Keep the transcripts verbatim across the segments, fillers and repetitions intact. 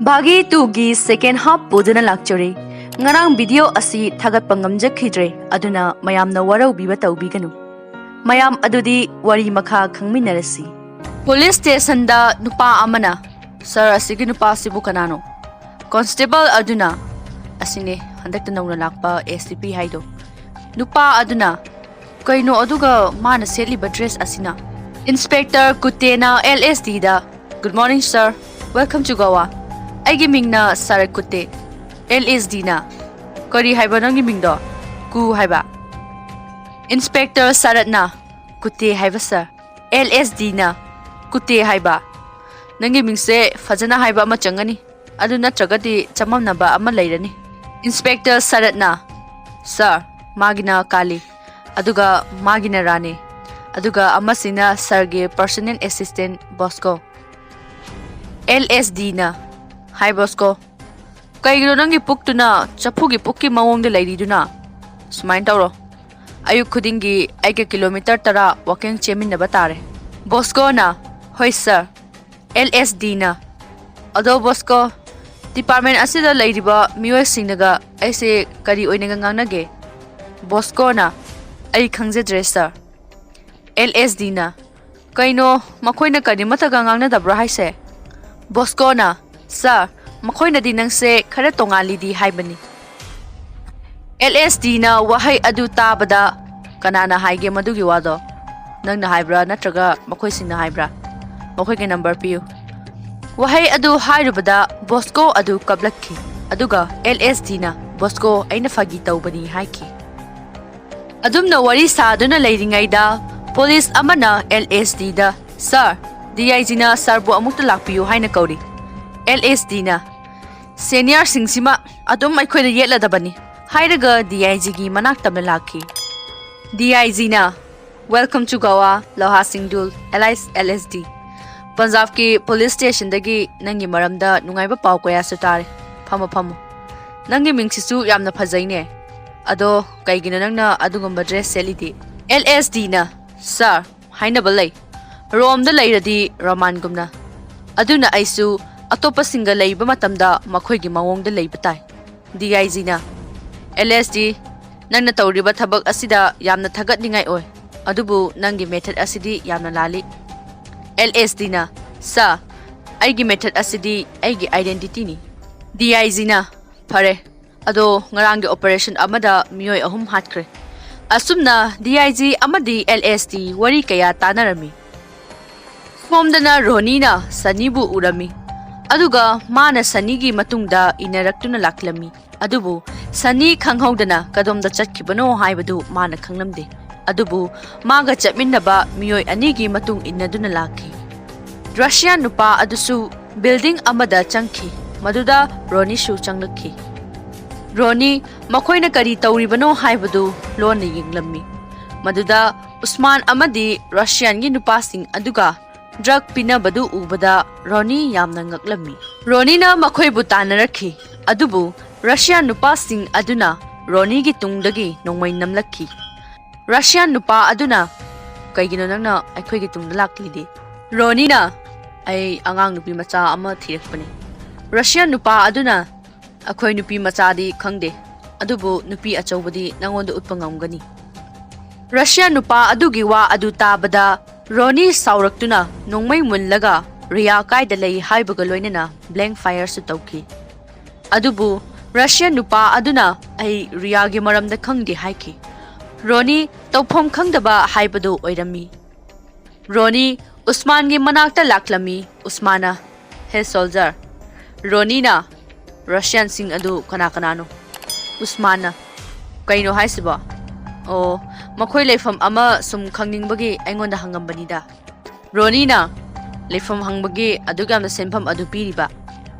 ꯚꯥꯒꯤ ꯇꯨꯒꯤ ꯁꯦꯀꯦꯟ ꯍꯥꯐ ꯄꯨꯗꯨꯅ ꯂꯥꯛꯆꯔꯦ꯫ ꯉꯔꯥꯡ ꯚꯤꯗꯤꯑꯣ ꯑꯁꯤ ꯊꯥꯒꯠꯄ ꯉꯝꯖꯈꯤꯗ꯭ꯔꯦ, ꯑꯗꯨꯅ ꯃꯌꯥꯝꯅ ꯋꯥꯔꯧꯕꯤꯕ ꯇꯧꯕꯤꯒꯅꯨ꯫ ꯃꯌꯥꯝ ꯑꯗꯨꯗꯤ ꯋꯥꯔꯤ ꯃꯈꯥ ꯈꯪꯃꯤꯟꯅꯔꯁꯤ꯫ ꯄꯨꯂꯤꯁ ꯁ꯭ꯇꯦꯁꯟꯗ ꯅꯨꯄꯥ ꯑꯃꯅ, "ꯁꯥꯔ, ꯑꯁꯤꯒꯤ ꯅꯨꯄꯥꯁꯤꯕꯨ ꯀꯅꯥꯅꯣ?" ꯀꯣꯟꯁꯇꯦꯕꯜ ꯑꯗꯨꯅ, "ꯑꯁꯤꯅꯦ ꯍꯟꯗꯛꯇ ꯅꯧꯅ ꯂꯥꯛꯄ ꯑꯦꯁ ꯗꯤ ꯄꯤ ꯍꯥꯏꯗꯣ꯫" ꯅꯨꯄꯥ ꯑꯗꯨꯅ, "ꯀꯩꯅꯣ ꯑꯗꯨꯒ ꯃꯥꯅ ꯁꯦꯠꯂꯤꯕ ꯗ꯭ꯔꯦꯁ ꯑꯁꯤꯅ?" Inspector ꯀꯨꯇꯦꯅ L S ꯗꯤꯗ, "Good morning, sir. Welcome to Goa. ꯑꯩꯒꯤ ꯃꯤꯡꯅ ꯁꯥꯔꯠ ꯀꯨꯇꯦ꯫" ꯑꯦꯜ ꯑꯦꯁ ꯗꯤꯅ, "ꯀꯔꯤ ꯍꯥꯏꯕ ꯅꯪꯒꯤ ꯃꯤꯡꯗꯣ?" "ꯀꯨ ꯍꯥꯏꯕ꯫" ꯏꯟꯁꯄꯦꯛꯇꯔ ꯁꯥꯔꯠꯅ, "ꯀꯨꯇꯦ ꯍꯥꯏꯕ, ꯁꯥꯔ꯫" ꯑꯦꯜ ꯑꯦꯁ ꯗꯤꯅ, "ꯀꯨꯇꯦ ꯍꯥꯏꯕ? ꯅꯪꯒꯤ ꯃꯤꯡꯁꯦ ꯐꯖꯅ ꯍꯥꯏꯕ ꯑꯃ ꯆꯪꯒꯅꯤ, ꯑꯗꯨ ꯅꯠꯇ꯭ꯔꯒꯗꯤ ꯆꯃꯝꯅꯕ ꯑꯃ ꯂꯩꯔꯅꯤ꯫" ꯏꯟꯁꯄꯦꯛꯇꯔ ꯁꯥꯔꯠꯅ, "ꯁꯥꯔ, ꯃꯥꯒꯤꯅ ꯀꯥꯂꯤ, ꯑꯗꯨꯒ ꯃꯥꯒꯤꯅ ꯔꯥꯅꯤ, ꯑꯗꯨꯒ ꯑꯃꯁꯤꯅ ꯁꯥꯔꯒꯤ ꯄꯔꯁꯣꯅꯦꯜ ꯑꯦꯁꯤꯁꯇꯦꯟ ꯕꯣꯁꯀꯣ꯫" ꯑꯦꯜ ꯑꯦꯁ ꯗꯤꯅ, "ꯍꯥꯏ ꯕꯣꯁꯀꯣ, ꯀꯩꯒꯤꯅꯣ ꯅꯪꯒꯤ ꯄꯨꯛꯇꯨꯅ ꯆꯐꯨꯒꯤ ꯄꯨꯛꯀꯤ ꯃꯑꯣꯡꯗ ꯂꯩꯔꯤꯗꯨꯅ? ꯁꯨꯃꯥꯏꯅ ꯇꯧꯔꯣ, ꯑꯌꯨꯛ ꯈꯨꯗꯤꯡꯒꯤ ꯑꯩꯒ ꯀꯤꯂꯣꯃꯤꯇꯔ ꯇꯔꯥ ꯋꯥꯀꯤꯡ ꯆꯦꯟꯃꯤꯟꯅꯕ ꯇꯥꯔꯦ꯫" ꯕꯣꯁꯀꯣꯅ, "ꯍꯣꯏ ꯁꯥꯔ꯫" ꯑꯦꯜ ꯑꯦꯁ ꯗꯤꯅ, "ꯑꯗꯣ ꯕꯣꯁꯀꯣ, ꯗꯤꯄꯥꯔꯠꯃꯦꯟ ꯑꯁꯤꯗ ꯂꯩꯔꯤꯕ ꯃꯤꯑꯣꯏꯁꯤꯡꯅꯒ ꯑꯩꯁꯦ ꯀꯔꯤ ꯑꯣꯏꯅꯒ ꯉꯥꯡꯅꯒꯦ?" ꯕꯣꯁꯀꯣꯅ, "ꯑꯩ ꯈꯪꯖꯗ꯭ꯔꯦ ꯁꯥꯔ꯫" ꯑꯦꯜ ꯑꯦꯁ ꯗꯤꯅ, "ꯀꯩꯅꯣ, ꯃꯈꯣꯏꯅ ꯀꯔꯤꯃꯠꯇꯒ ꯉꯥꯡꯅꯗꯕ꯭ꯔꯣ ꯍꯥꯏꯁꯦ?" ꯕꯣꯁꯀꯣꯅ, "ꯁꯥꯔ, ꯃꯈꯣꯏꯅꯗꯤ ꯅꯪꯁꯦ ꯈꯔ ꯇꯣꯉꯥꯜꯂꯤꯗꯤ ꯍꯥꯏꯕꯅꯤ꯫" ꯑꯦꯜ ꯑꯦꯁ ꯗꯤꯅ ꯋꯥꯍꯩ ꯑꯗꯨ ꯇꯥꯕꯗ, "ꯀꯅꯥꯅ ꯍꯥꯏꯒꯦ ꯃꯗꯨꯒꯤ ꯋꯥꯗꯣ? ꯅꯪꯅ ꯍꯥꯏꯕ꯭ꯔꯥ ꯅꯠꯇ꯭ꯔꯒ ꯃꯈꯣꯏꯁꯤꯡꯅ ꯍꯥꯏꯕ꯭ꯔꯥ? ꯃꯈꯣꯏꯒꯤ ꯅꯝꯕꯔ ꯄꯤꯌꯨ꯫" ꯋꯥꯍꯩ ꯑꯗꯨ ꯍꯥꯏꯔꯨꯕꯗ ꯕꯣꯁꯀꯣ ꯑꯗꯨ ꯀꯞꯂꯛꯈꯤ, ꯑꯗꯨꯒ ꯑꯦꯜ ꯑꯦꯁ ꯗꯤꯅ, "ꯕꯣꯁꯀꯣ, ꯑꯩꯅ ꯐꯥꯒꯤ ꯇꯧꯕꯅꯤ" ꯍꯥꯏꯈꯤ꯫ ꯑꯗꯨꯝꯅ ꯋꯥꯔꯤ ꯁꯥꯗꯨꯅ ꯂꯩꯔꯤꯉꯩꯗ ꯄꯨꯂꯤꯁ ꯑꯃꯅ L S ꯗꯤꯗ, "sir, D I ꯖꯤꯅ ꯁꯥꯔꯕꯨ ꯑꯃꯨꯛꯇ ꯂꯥꯛꯄꯤꯌꯨ ꯍꯥꯏꯅ ꯀꯧꯔꯤ꯫" ꯑꯦꯜ ꯑꯦꯁ ꯗꯤꯅ, "ꯁꯦꯅꯤꯌꯔꯁꯤꯡꯁꯤꯃ ꯑꯗꯨꯝ ꯑꯩꯈꯣꯏꯗ ꯌꯦꯠꯂꯗꯕꯅꯤ" ꯍꯥꯏꯔꯒ ꯗꯤ ꯑꯥꯏ ꯖꯤꯒꯤ ꯃꯅꯥꯛꯇ ꯂꯥꯛꯈꯤ꯫ ꯗꯤ ꯑꯥꯏ ꯖꯤꯅ, "Welcome to Goa, Loha Singdul, alias L S D. ꯄꯟꯖꯥꯕꯀꯤ ꯄꯨꯂꯤꯁ ꯁ꯭ꯇꯦꯁꯟꯗꯒꯤ ꯅꯪꯒꯤ ꯃꯔꯝꯗ ꯅꯨꯡꯉꯥꯏꯕ ꯄꯥꯎ ꯀꯌꯥꯁꯨ ꯇꯥꯔꯦ꯫ ꯐꯝꯃꯣ, ꯐꯝꯃꯣ꯫ ꯅꯪꯒꯤ ꯃꯤꯡꯁꯤꯁꯨ ꯌꯥꯝꯅ ꯐꯖꯩꯅꯦ꯫ ꯑꯗꯣ ꯀꯩꯒꯤꯅꯣ ꯅꯪꯅ ꯑꯗꯨꯒꯨꯝꯕ ꯗ꯭ꯔꯦꯁ ꯁꯦꯠꯂꯤꯗꯤ?" ꯑꯦꯜ ꯑꯦꯁ ꯗꯤꯅ, "ꯁꯥꯔ, ꯍꯥꯏꯅꯕ ꯂꯩ, ꯔꯣꯝꯗ ꯂꯩꯔꯗꯤ ꯔꯣꯃꯥꯟꯒꯨꯝꯅ꯫ ꯑꯗꯨꯅ ꯑꯩꯁꯨ ꯑꯇꯣꯞꯄꯁꯤꯡꯒ ꯂꯩꯕ ꯃꯇꯝꯗ ꯃꯈꯣꯏꯒꯤ ꯃꯑꯣꯡꯗ ꯂꯩꯕ ꯇꯥꯏ꯫ ꯗꯤ ꯑꯥꯏ ꯖꯤꯅ, "ꯑꯦꯜ ꯑꯦꯁ ꯗꯤ, ꯅꯪꯅ ꯇꯧꯔꯤꯕ ꯊꯕꯛ ꯑꯁꯤꯗ ꯌꯥꯝꯅ ꯊꯥꯒꯠꯅꯤꯡꯉꯥꯏ ꯑꯣꯏ, ꯑꯗꯨꯕꯨ ꯅꯪꯒꯤ ꯃꯦꯊꯗ ꯑꯁꯤꯗꯤ ꯌꯥꯝꯅ ꯂꯥꯜꯂꯤ꯫" ꯑꯦꯜ ꯑꯦꯁ ꯗꯤꯅ, "ꯁꯥꯔ, ꯑꯩꯒꯤ ꯃꯦꯊꯗ ꯑꯁꯤꯗꯤ ꯑꯩꯒꯤ ꯑꯥꯏꯗꯦꯟꯇꯤꯇꯤꯅꯤ꯫" ꯗꯤ ꯑꯥꯏ ꯖꯤꯅ, "ꯐꯔꯦ, ꯑꯗꯣ ꯉꯔꯥꯡꯒꯤ ꯑꯣꯄꯔꯦꯁꯟ ꯑꯃꯗ ꯃꯤꯑꯣꯏ ꯑꯍꯨꯝ ꯍꯥꯠꯈ꯭ꯔꯦ꯫" ꯑꯁꯨꯝꯅ ꯗꯤ ꯑꯥꯏ ꯖꯤ ꯑꯃꯗꯤ ꯑꯦꯜ ꯑꯦꯁ ꯗꯤ ꯋꯥꯔꯤ ꯀꯌꯥ ꯇꯥꯅꯔꯝꯃꯤ꯫ ꯁꯣꯝꯗꯅ ꯔꯣꯅꯤꯅ ꯁꯅꯤꯕꯨ ꯎꯔꯝꯃꯤ, ꯑꯗꯨꯒ ꯃꯥꯅ ꯁꯅꯤꯒꯤ ꯃꯇꯨꯡꯗ ꯏꯟꯅꯔꯛꯇꯨꯅ ꯂꯥꯛꯂꯝꯃꯤ꯫ ꯑꯗꯨꯕꯨ ꯁꯅꯤ ꯈꯪꯍꯧꯗꯅ ꯀꯗꯣꯝꯗ ꯆꯠꯈꯤꯕꯅꯣ ꯍꯥꯏꯕꯗꯨ ꯃꯥꯅ ꯈꯪꯂꯝꯗꯦ꯫ ꯑꯗꯨꯕꯨ ꯃꯥꯒ ꯆꯠꯃꯤꯟꯅꯕ ꯃꯤꯑꯣꯏ ꯑꯅꯤꯒꯤ ꯃꯇꯨꯡ ꯏꯟꯅꯗꯨꯅ ꯂꯥꯛꯈꯤ꯫ ꯔꯁꯤꯌꯥꯟ ꯅꯨꯄꯥ ꯑꯗꯨꯁꯨ ꯕꯤꯜꯗꯤꯡ ꯑꯃꯗ ꯆꯪꯈꯤ, ꯃꯗꯨꯗ ꯔꯣꯅꯤꯁꯨ ꯆꯪꯂꯛꯈꯤ꯫ ꯔꯣꯅꯤ ꯃꯈꯣꯏꯅ ꯀꯔꯤ ꯇꯧꯔꯤꯕꯅꯣ ꯍꯥꯏꯕꯗꯨ ꯂꯣꯟꯅ ꯌꯦꯡꯂꯝꯃꯤ꯫ ꯃꯗꯨꯗ ꯎꯁꯃꯥꯟ ꯑꯃꯗꯤ ꯔꯁꯤꯌꯥꯟꯒꯤ ꯅꯨꯄꯥꯁꯤꯡ ꯑꯗꯨꯒ ꯗ꯭ꯔꯒ ꯄꯤꯅꯕꯗꯨ ꯎꯕꯗ ꯔꯣꯅꯤ ꯌꯥꯝꯅ ꯉꯛꯂꯝꯃꯤ꯫ ꯔꯣꯅꯤꯅ ꯃꯈꯣꯏꯕꯨ ꯇꯥꯟꯅꯔꯛꯈꯤ, ꯑꯗꯨꯕꯨ ꯔꯁꯤꯌꯥꯟ ꯅꯨꯄꯥꯁꯤꯡ ꯑꯗꯨꯅ ꯔꯣꯅꯤꯒꯤ ꯇꯨꯡꯗꯒꯤ ꯅꯣꯡꯃꯩ ꯅꯝꯂꯛꯈꯤ꯫ ꯔꯁꯤꯌꯥꯟ ꯅꯨꯄꯥ ꯑꯗꯨꯅ, "ꯀꯩꯒꯤꯅꯣ ꯅꯪꯅ ꯑꯩꯈꯣꯏꯒꯤ ꯇꯨꯡꯗ ꯂꯥꯛꯂꯤꯗꯤ?" ꯔꯣꯅꯤꯅ, "ꯑꯩ ꯑꯉꯥꯡ ꯅꯨꯄꯤ ꯃꯆꯥ ꯑꯃ ꯊꯤꯔꯛꯄꯅꯤ꯫" ꯔꯁꯤꯌꯥꯟ ꯅꯨꯄꯥ ꯑꯗꯨꯅ, "ꯑꯩꯈꯣꯏ ꯅꯨꯄꯤ ꯃꯆꯥꯗꯤ ꯈꯪꯗꯦ, ꯑꯗꯨꯕꯨ ꯅꯨꯄꯤ ꯑꯆꯧꯕꯗꯤ ꯅꯪꯉꯣꯟꯗ ꯎꯠꯄ ꯉꯝꯒꯅꯤ꯫" ꯔꯁꯤꯌꯥꯟ ꯅꯨꯄꯥ ꯑꯗꯨꯒꯤ ꯋꯥ ꯑꯗꯨ ꯇꯥꯕꯗ ꯔꯣꯅꯤ ꯁꯥꯎꯔꯛꯇꯨꯅ ꯅꯣꯡꯃꯩ ꯃꯨꯜꯂꯒ ꯔꯤꯌꯥ ꯀꯥꯏꯗ ꯂꯩ ꯍꯥꯏꯕꯒ ꯂꯣꯏꯅꯅ ꯕ꯭ꯂꯦꯡ ꯐꯥꯌꯔꯁꯨ ꯇꯧꯈꯤ꯫ ꯑꯗꯨꯕꯨ ꯔꯁꯤꯌꯥꯟ ꯅꯨꯄꯥ ꯑꯗꯨꯅ, "ꯑꯩ ꯔꯤꯌꯥꯒꯤ ꯃꯔꯝꯗ ꯈꯪꯗꯦ" ꯍꯥꯏꯈꯤ꯫ ꯔꯣꯅꯤ ꯇꯧꯐꯝ ꯈꯪꯗꯕ ꯍꯥꯏꯕꯗꯨ ꯑꯣꯏꯔꯝꯃꯤ꯫ ꯔꯣꯅꯤ ꯎꯁꯃꯥꯟꯒꯤ ꯃꯅꯥꯛꯇ ꯂꯥꯛꯂꯝꯃꯤ꯫ ꯎꯁꯃꯥꯟꯅ, "ꯍꯦ ꯁꯣꯜꯖꯔ꯫" ꯔꯣꯅꯤꯅ, "ꯔꯁꯤꯌꯥꯟꯁꯤꯡ ꯑꯗꯨ ꯀꯅꯥ ꯀꯅꯥꯅꯣ?" ꯎꯁꯃꯥꯟꯅ, "ꯀꯩꯅꯣ ꯍꯥꯏꯁꯤꯕꯣ?" "ꯑꯣ, ꯃꯈꯣꯏ ꯂꯩꯐꯝ ꯑꯃ ꯁꯨꯝ ꯈꯪꯅꯤꯡꯕꯒꯤ ꯑꯩꯉꯣꯟꯗ ꯍꯪꯉꯝꯕꯅꯤꯗ꯫" ꯔꯣꯅꯤꯅ, "ꯂꯩꯐꯝ ꯍꯪꯕꯒꯤ ꯑꯗꯨꯛ ꯌꯥꯝꯅ ꯁꯦꯟꯐꯝ ꯑꯗꯨ ꯄꯤꯔꯤꯕ?"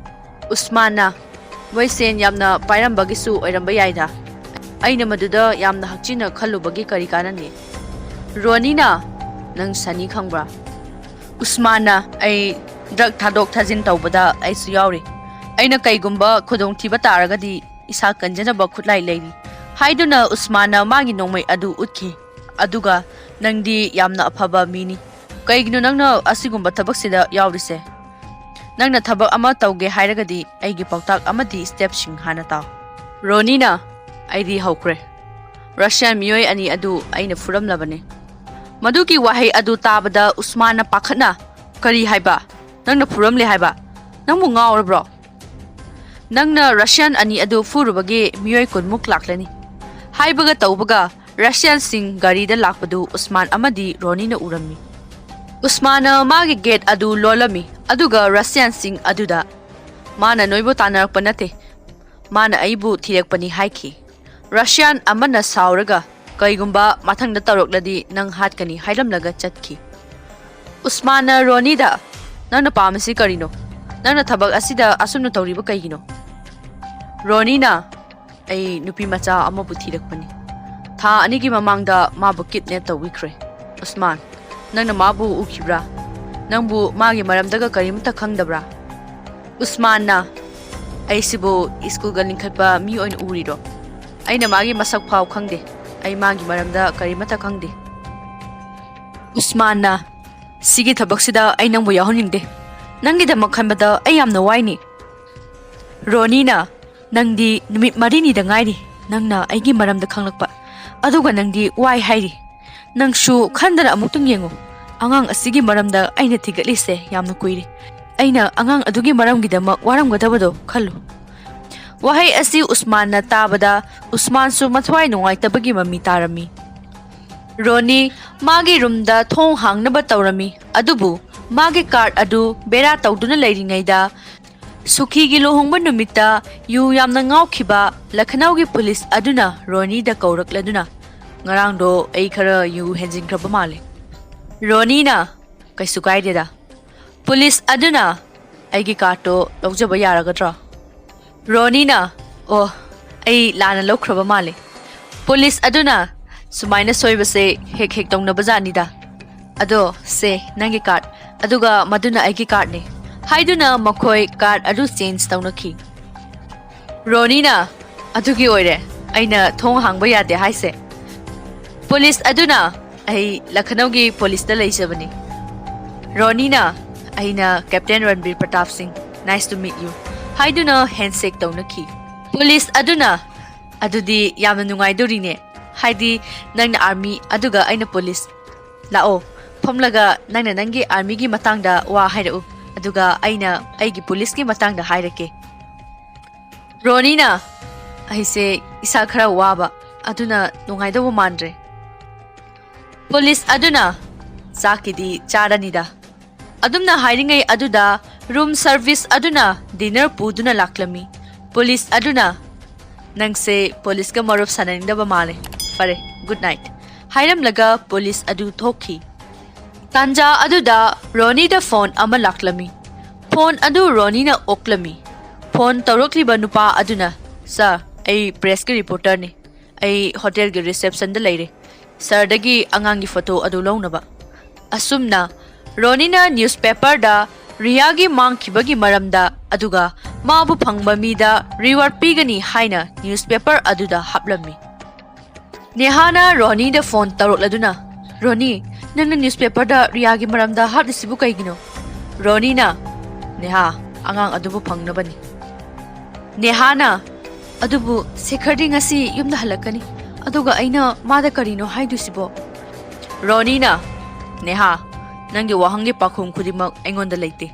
ꯎꯁꯃꯥꯟꯅ, "ꯃꯣꯏ ꯁꯦꯟ ꯌꯥꯝꯅ ꯄꯥꯏꯔꯝꯕꯒꯤꯁꯨ ꯑꯣꯏꯔꯝꯕ ꯌꯥꯏꯗ꯫ ꯑꯩꯅ ꯃꯗꯨꯗ ꯌꯥꯝꯅ ꯍꯛꯆꯤꯟꯅ ꯈꯜꯂꯨꯕꯒꯤ ꯀꯔꯤ ꯀꯥꯟꯅꯅꯤ?" ꯔꯣꯅꯤꯅ, "ꯅꯪ ꯁꯅꯤ ꯈꯪꯕ꯭ꯔꯥ?" ꯎꯁꯃꯥꯟꯅ, "ꯑꯩ ꯗ꯭ꯔꯒ ꯊꯥꯗꯣꯛ ꯊꯥꯖꯤꯟ ꯇꯧꯕꯗ ꯑꯩꯁꯨ ꯌꯥꯎꯔꯤ꯫ ꯑꯩꯅ ꯀꯩꯒꯨꯝꯕ ꯈꯨꯗꯣꯡꯊꯤꯕ ꯇꯥꯔꯒꯗꯤ ꯏꯁꯥ ꯀꯟꯖꯅꯕ ꯈꯨꯠꯂꯥꯏ ꯂꯩꯔꯤ" ꯍꯥꯏꯗꯨꯅ ꯎꯁꯃꯥꯟꯅ ꯃꯥꯒꯤ ꯅꯣꯡꯃꯩ ꯑꯗꯨ ꯎꯠꯈꯤ꯫ ꯑꯗꯨꯒ, "ꯅꯪꯗꯤ ꯌꯥꯝꯅ ꯑꯐꯕ ꯃꯤꯅꯤ꯫ ꯀꯩꯒꯤꯅꯣ ꯅꯪꯅ ꯑꯁꯤꯒꯨꯝꯕ ꯊꯕꯛꯁꯤꯗ ꯌꯥꯎꯔꯤꯁꯦ?" ꯅꯪꯅ ꯊꯕꯛ ꯑꯃ ꯇꯧꯒꯦ ꯍꯥꯏꯔꯒꯗꯤ ꯑꯩꯒꯤ ꯄꯥꯎꯇꯥꯛ ꯑꯃꯗꯤ ꯁ꯭ꯇꯦꯞꯁꯤꯡ ꯍꯥꯟꯅ ꯇꯥꯎ꯫ ꯔꯣꯅꯤꯅ, "ꯑꯩꯗꯤ ꯍꯧꯈ꯭ꯔꯦ꯫ ꯔꯁꯤꯌꯥꯟ ꯃꯤꯑꯣꯏ ꯑꯅꯤ ꯑꯗꯨ ꯑꯩꯅ ꯐꯨꯔꯝꯂꯕꯅꯤ꯫ ꯃꯗꯨꯒꯤ ꯋꯥꯍꯩ ꯑꯗꯨ ꯇꯥꯕꯗ ꯎꯁꯃꯥꯟꯅ ꯄꯥꯈꯠꯅ, "ꯀꯔꯤ ꯍꯥꯏꯕ? ꯅꯪꯅ ꯐꯨꯔꯝꯂꯦ ꯍꯥꯏꯕ? ꯅꯪꯕꯨ ꯉꯥꯎꯔꯕ꯭ꯔꯣ? ꯅꯪꯅ ꯔꯁꯤꯌꯥꯟ ꯑꯅꯤ ꯑꯗꯨ ꯐꯨꯔꯨꯕꯒꯤ ꯃꯤꯑꯣꯏ ꯀꯨꯟꯃꯨꯛ ꯂꯥꯛꯂꯅꯤ"꯫ ꯍꯥꯏꯕꯒ ꯇꯧꯕꯒ ꯔꯁꯤꯌꯥꯟꯁꯤꯡ ꯒꯥꯔꯤꯗ ꯂꯥꯛꯄꯗꯨ ꯎꯁꯃꯥꯟ ꯑꯃꯗꯤ ꯔꯣꯅꯤꯅ ꯎꯔꯝꯃꯤ꯫ ꯎꯁꯃꯥꯟꯅ ꯃꯥꯒꯤ ꯒꯦꯠ ꯑꯗꯨ ꯂꯣꯜꯂꯝꯃꯤ, ꯑꯗꯨꯒ ꯔꯁꯤꯌꯥꯟꯁꯤꯡ ꯑꯗꯨꯗ, "ꯃꯥꯅ ꯅꯣꯏꯕꯨ ꯇꯥꯟꯅꯔꯛꯄ ꯅꯠꯇꯦ, ꯃꯥꯅ ꯑꯩꯕꯨ ꯊꯤꯔꯛꯄꯅꯤ" ꯍꯥꯏꯈꯤ꯫ ꯔꯁꯤꯌꯥꯟ ꯑꯃꯅ ꯁꯥꯎꯔꯒ, "ꯀꯩꯒꯨꯝꯕ ꯃꯊꯪꯗ ꯇꯧꯔꯛꯂꯗꯤ ꯅꯪ ꯍꯥꯠꯀꯅꯤ" ꯍꯥꯏꯔꯝꯂꯒ ꯆꯠꯈꯤ꯫ ꯎꯁꯃꯥꯟꯅ ꯔꯣꯅꯤꯗ, "ꯅꯪꯅ ꯄꯥꯝꯃꯤꯁꯤ ꯀꯔꯤꯅꯣ? ꯅꯪꯅ ꯊꯕꯛ ꯑꯁꯤꯗ ꯑꯁꯨꯝꯅ ꯇꯧꯔꯤꯕ ꯀꯩꯒꯤꯅꯣ?" ꯔꯣꯅꯤꯅ, "ꯑꯩ ꯅꯨꯄꯤ ꯃꯆꯥ ꯑꯃꯕꯨ ꯊꯤꯔꯛꯄꯅꯤ꯫ ꯊꯥ ꯑꯅꯤꯒꯤ ꯃꯃꯥꯡꯗ ꯃꯥꯕꯨ ꯀꯤꯗꯅꯦꯞ ꯇꯧꯕꯤꯈ꯭ꯔꯦ꯫ ꯎꯁꯃꯥꯟ, ꯅꯪꯅ ꯃꯥꯕꯨ ꯎꯈꯤꯕ꯭ꯔꯥ? ꯅꯪꯕꯨ ꯃꯥꯒꯤ ꯃꯔꯝꯗꯒ ꯀꯔꯤꯃꯠꯇ ꯈꯪꯗꯕ꯭ꯔꯥ?" ꯎꯁꯃꯥꯟꯅ, "ꯑꯩꯁꯤꯕꯨ ꯁ꯭ꯀꯨꯜꯒ ꯂꯤꯡꯈꯠꯄ ꯃꯤ ꯑꯣꯏꯅ ꯎꯔꯤꯔꯣ? ꯑꯩꯅ ꯃꯥꯒꯤ ꯃꯁꯛ ꯐꯥꯎ ꯈꯪꯗꯦ꯫ ꯑꯩ ꯃꯥꯒꯤ ꯃꯔꯝꯗ ꯀꯔꯤꯃꯠꯇ ꯈꯪꯗꯦ"꯫ ꯎꯁꯃꯥꯟꯅ, "ꯁꯤꯒꯤ ꯊꯕꯛꯁꯤꯗ ꯑꯩ ꯅꯪꯕꯨ ꯌꯥꯎꯍꯟꯅꯤꯡꯗꯦ꯫ ꯅꯪꯒꯤꯗꯃꯛ ꯈꯟꯕꯗ ꯑꯩ ꯌꯥꯝꯅ ꯋꯥꯏꯅꯤ"꯫ ꯔꯣꯅꯤꯅ, "ꯅꯪꯗꯤ ꯅꯨꯃꯤꯠ ꯃꯔꯤꯅꯤꯗ ꯉꯥꯏꯔꯤ ꯅꯪꯅ ꯑꯩꯒꯤ ꯃꯔꯝꯗ ꯈꯪꯂꯛꯄ, ꯑꯗꯨꯒ ꯅꯪꯗꯤ ꯋꯥꯏ ꯍꯥꯏꯔꯤ꯫ ꯅꯪꯁꯨ ꯈꯟꯗꯅ ꯑꯃꯨꯛꯇꯪ ꯌꯦꯡꯉꯨ, ꯑꯉꯥꯡ ꯑꯁꯤꯒꯤ ꯃꯔꯝꯗ ꯑꯩꯅ ꯊꯤꯒꯠꯂꯤꯁꯦ ꯌꯥꯝꯅ ꯀꯨꯏꯔꯦ꯫ ꯑꯩꯅ ꯑꯉꯥꯡ ꯑꯗꯨꯒꯤ ꯃꯔꯝꯒꯤꯗꯃꯛ ꯋꯥꯔꯝꯒꯗꯕꯗꯣ ꯈꯜꯂꯨ"꯫ ꯋꯥꯍꯩ ꯑꯁꯤ ꯎꯁꯃꯥꯟꯅ ꯇꯥꯕꯗ ꯎꯁꯃꯥꯟꯁꯨ ꯃꯊ꯭ꯋꯥꯏ ꯅꯨꯡꯉꯥꯏꯇꯕꯒꯤ ꯃꯃꯤ ꯇꯥꯔꯝꯃꯤ꯫ ꯔꯣꯅꯤ ꯃꯥꯒꯤ ꯔꯨꯝꯗ ꯊꯣꯡ ꯍꯥꯡꯅꯕ ꯇꯧꯔꯝꯃꯤ, ꯑꯗꯨꯕꯨ ꯃꯥꯒꯤ ꯀꯥꯔꯠ ꯑꯗꯨ ꯕꯦꯔꯥ ꯇꯧꯗꯨꯅ ꯂꯩꯔꯤꯉꯩꯗ, ꯁꯨꯈꯤꯒꯤ ꯂꯨꯍꯣꯡꯕ ꯅꯨꯃꯤꯠꯇ ꯌꯨ ꯌꯥꯝꯅ ꯉꯥꯎꯈꯤꯕ ꯂꯈꯅꯧꯒꯤ ꯄꯨꯂꯤꯁ ꯑꯗꯨꯅ ꯔꯣꯅꯤꯗ ꯀꯧꯔꯛꯂꯗꯨꯅ, "ꯉꯔꯥꯡꯗꯣ ꯑꯩ ꯈꯔ ꯌꯨ ꯍꯦꯟꯖꯤꯟꯈ꯭ꯔꯕ ꯃꯥꯜꯂꯦ"꯫ ꯔꯣꯅꯤꯅ, "ꯀꯩꯁꯨ ꯀꯥꯏꯗꯦꯗ"꯫ ꯄꯨꯂꯤꯁ ꯑꯗꯨꯅ, "ꯑꯩꯒꯤ ꯀꯥꯔꯠꯇꯣ ꯂꯧꯖꯕ ꯌꯥꯔꯒꯗ꯭ꯔꯣ?" ꯔꯣꯅꯤꯅ, "ꯑꯣ, ꯑꯩ ꯂꯥꯟꯅ ꯂꯧꯈ꯭ꯔꯕ ꯃꯥꯜꯂꯦ"꯫ ꯄꯨꯂꯤꯁ ꯑꯗꯨꯅ, "ꯁꯨꯃꯥꯏꯅ ꯁꯣꯏꯕꯁꯦ ꯍꯦꯛ ꯍꯦꯛ ꯇꯧꯅꯕꯖꯥꯠꯅꯤꯗ꯫ ꯑꯗꯣ ꯁꯦ, ꯅꯪꯒꯤ ꯀꯥꯔꯠ, ꯑꯗꯨꯒ ꯃꯗꯨꯅ ꯑꯩꯒꯤ ꯀꯥꯔꯠꯅꯤ" ꯍꯥꯏꯗꯨꯅ ꯃꯈꯣꯏ ꯀꯥꯔꯠ ꯑꯗꯨ ꯆꯦꯟꯖ ꯇꯧꯅꯈꯤ꯫ ꯔꯣꯅꯤꯅ, "ꯑꯗꯨꯒꯤ ꯑꯣꯏꯔꯦ ꯑꯩꯅ ꯊꯣꯡ ꯍꯥꯡꯕ ꯌꯥꯗꯦ ꯍꯥꯏꯁꯦ"꯫ ꯄꯨꯂꯤꯁ ꯑꯗꯨꯅ, "ꯑꯩ ꯂꯈꯅꯧꯒꯤ ꯄꯨꯂꯤꯁꯇ ꯂꯩꯖꯕꯅꯤ"꯫ ꯔꯣꯅꯤꯅ, ꯑꯩꯅ Captain Ranbir Pratap Singh, nice to meet you ꯍꯥꯏꯗꯨꯅ handshake ꯇꯧꯅꯈꯤ꯫ ꯄꯨꯂꯤꯁ ꯑꯗꯨꯅ, "ꯑꯗꯨꯗꯤ ꯌꯥꯝꯅ ꯅꯨꯡꯉꯥꯏꯗꯧꯔꯤꯅꯦ, ꯍꯥꯏꯗꯤ ꯅꯪꯅ army ꯑꯗꯨꯒ ꯑꯩꯅ ꯄꯨꯂꯤꯁ꯫ ꯂꯥꯛꯑꯣ, ꯐꯝꯂꯒ ꯅꯪꯅ ꯅꯪꯒꯤ armyꯒꯤ ꯃꯇꯥꯡꯗ ꯋꯥ ꯍꯥꯏꯔꯛꯎ, ꯑꯗꯨꯒ ꯑꯩꯅ ꯑꯩꯒꯤ ꯄꯨꯂꯤꯁꯀꯤ ꯃꯇꯥꯡꯗ ꯍꯥꯏꯔꯛꯀꯦ꯫" ꯔꯣꯅꯤꯅ, "ꯑꯩꯁꯦ ꯏꯁꯥ ꯈꯔ ꯋꯥꯕ, ꯑꯗꯨꯅ ꯅꯨꯡꯉꯥꯏꯗꯧꯕ ꯃꯥꯟꯗ꯭ꯔꯦ꯫" ꯄꯨꯂꯤꯁ ꯑꯗꯨꯅ, "ꯆꯥꯛꯀꯤꯗꯤ ꯆꯥꯔꯅꯤꯗ꯫" ꯑꯗꯨꯝꯅ ꯍꯥꯏꯔꯤꯉꯩ ꯑꯗꯨꯗ room service ꯑꯗꯨꯅ dinner ꯄꯨꯗꯨꯅ ꯂꯥꯛꯂꯝꯃꯤ꯫ ꯄꯨꯂꯤꯁ ꯑꯗꯨꯅ, "ꯅꯪꯁꯦ ꯄꯨꯂꯤꯁꯀ ꯃꯔꯨꯞ ꯁꯥꯟꯅꯅꯤꯡꯗꯕ ꯃꯥꯜꯂꯦ꯫ ꯐꯔꯦ, good night" ꯍꯥꯏꯔꯝꯂꯒ ꯄꯨꯂꯤꯁ ꯑꯗꯨ ꯊꯣꯛꯈꯤ꯫ ꯇꯥꯟꯖꯥ ꯑꯗꯨꯗ ꯔꯣꯅꯤꯗ ꯐꯣꯟ ꯑꯃ ꯂꯥꯛꯂꯝꯃꯤ꯫ ꯐꯣꯟ ꯑꯗꯨ ꯔꯣꯅꯤꯅ ꯑꯣꯛꯂꯝꯃꯤ꯫ ꯐꯣꯟ ꯇꯧꯔꯛꯂꯤꯕ ꯅꯨꯄꯥ ꯑꯗꯨꯅ, "Sir, ꯑꯩ pressꯀꯤ reporterꯅꯤ꯫ ꯑꯩ ꯍꯣꯇꯦꯜꯒꯤ receptionꯗ ꯂꯩꯔꯦ, sirꯗꯒꯤ ꯑꯉꯥꯡꯒꯤ photo ꯑꯗꯨ ꯂꯧꯅꯕ꯫" ꯑꯁꯨꯝꯅ ꯔꯣꯅꯤꯅ newspaperꯗ ꯔꯤꯌꯥꯒꯤ ꯃꯥꯡꯈꯤꯕꯒꯤ ꯃꯔꯝꯗ, ꯑꯗꯨꯒ ꯃꯥꯕꯨ ꯐꯪꯕ ꯃꯤꯗ reward ꯄꯤꯒꯅꯤ ꯍꯥꯏꯅ newspaper ꯑꯗꯨꯗ ꯍꯥꯞꯂꯝꯃꯤ꯫ ꯅꯦꯍꯥꯅ ꯔꯣꯅꯤꯗ ꯐꯣꯟ ꯇꯧꯔꯛꯂꯗꯨꯅ, "ꯔꯣꯅꯤ, ꯅꯪꯅ newspaperꯗ ꯔꯤꯌꯥꯒꯤ ꯃꯔꯝꯗ ꯍꯥꯞꯂꯤꯁꯤꯕꯨ ꯀꯩꯒꯤꯅꯣ?" ꯔꯣꯅꯤꯅ, "ꯅꯦꯍꯥ, ꯑꯉꯥꯡ ꯑꯗꯨꯕꯨ ꯐꯪꯅꯕꯅꯤ꯫" ꯅꯦꯍꯥꯅ, "ꯑꯗꯨꯕꯨ ꯁꯦꯈꯔꯗꯤ ꯉꯁꯤ ꯌꯨꯝꯗ ꯍꯜꯂꯛꯀꯅꯤ, ꯑꯗꯨꯒ ꯑꯩꯅ ꯃꯥꯗ ꯀꯔꯤꯅꯣ ꯍꯥꯏꯗꯣꯏꯁꯤꯕꯣ?" ꯔꯣꯅꯤꯅ, "ꯅꯦꯍꯥ, ꯅꯪꯒꯤ ꯋꯥꯍꯪꯒꯤ ꯄꯥꯎꯈꯨꯝ ꯈꯨꯗꯤꯡꯃꯛ ꯑꯩꯉꯣꯟꯗ ꯂꯩꯇꯦ,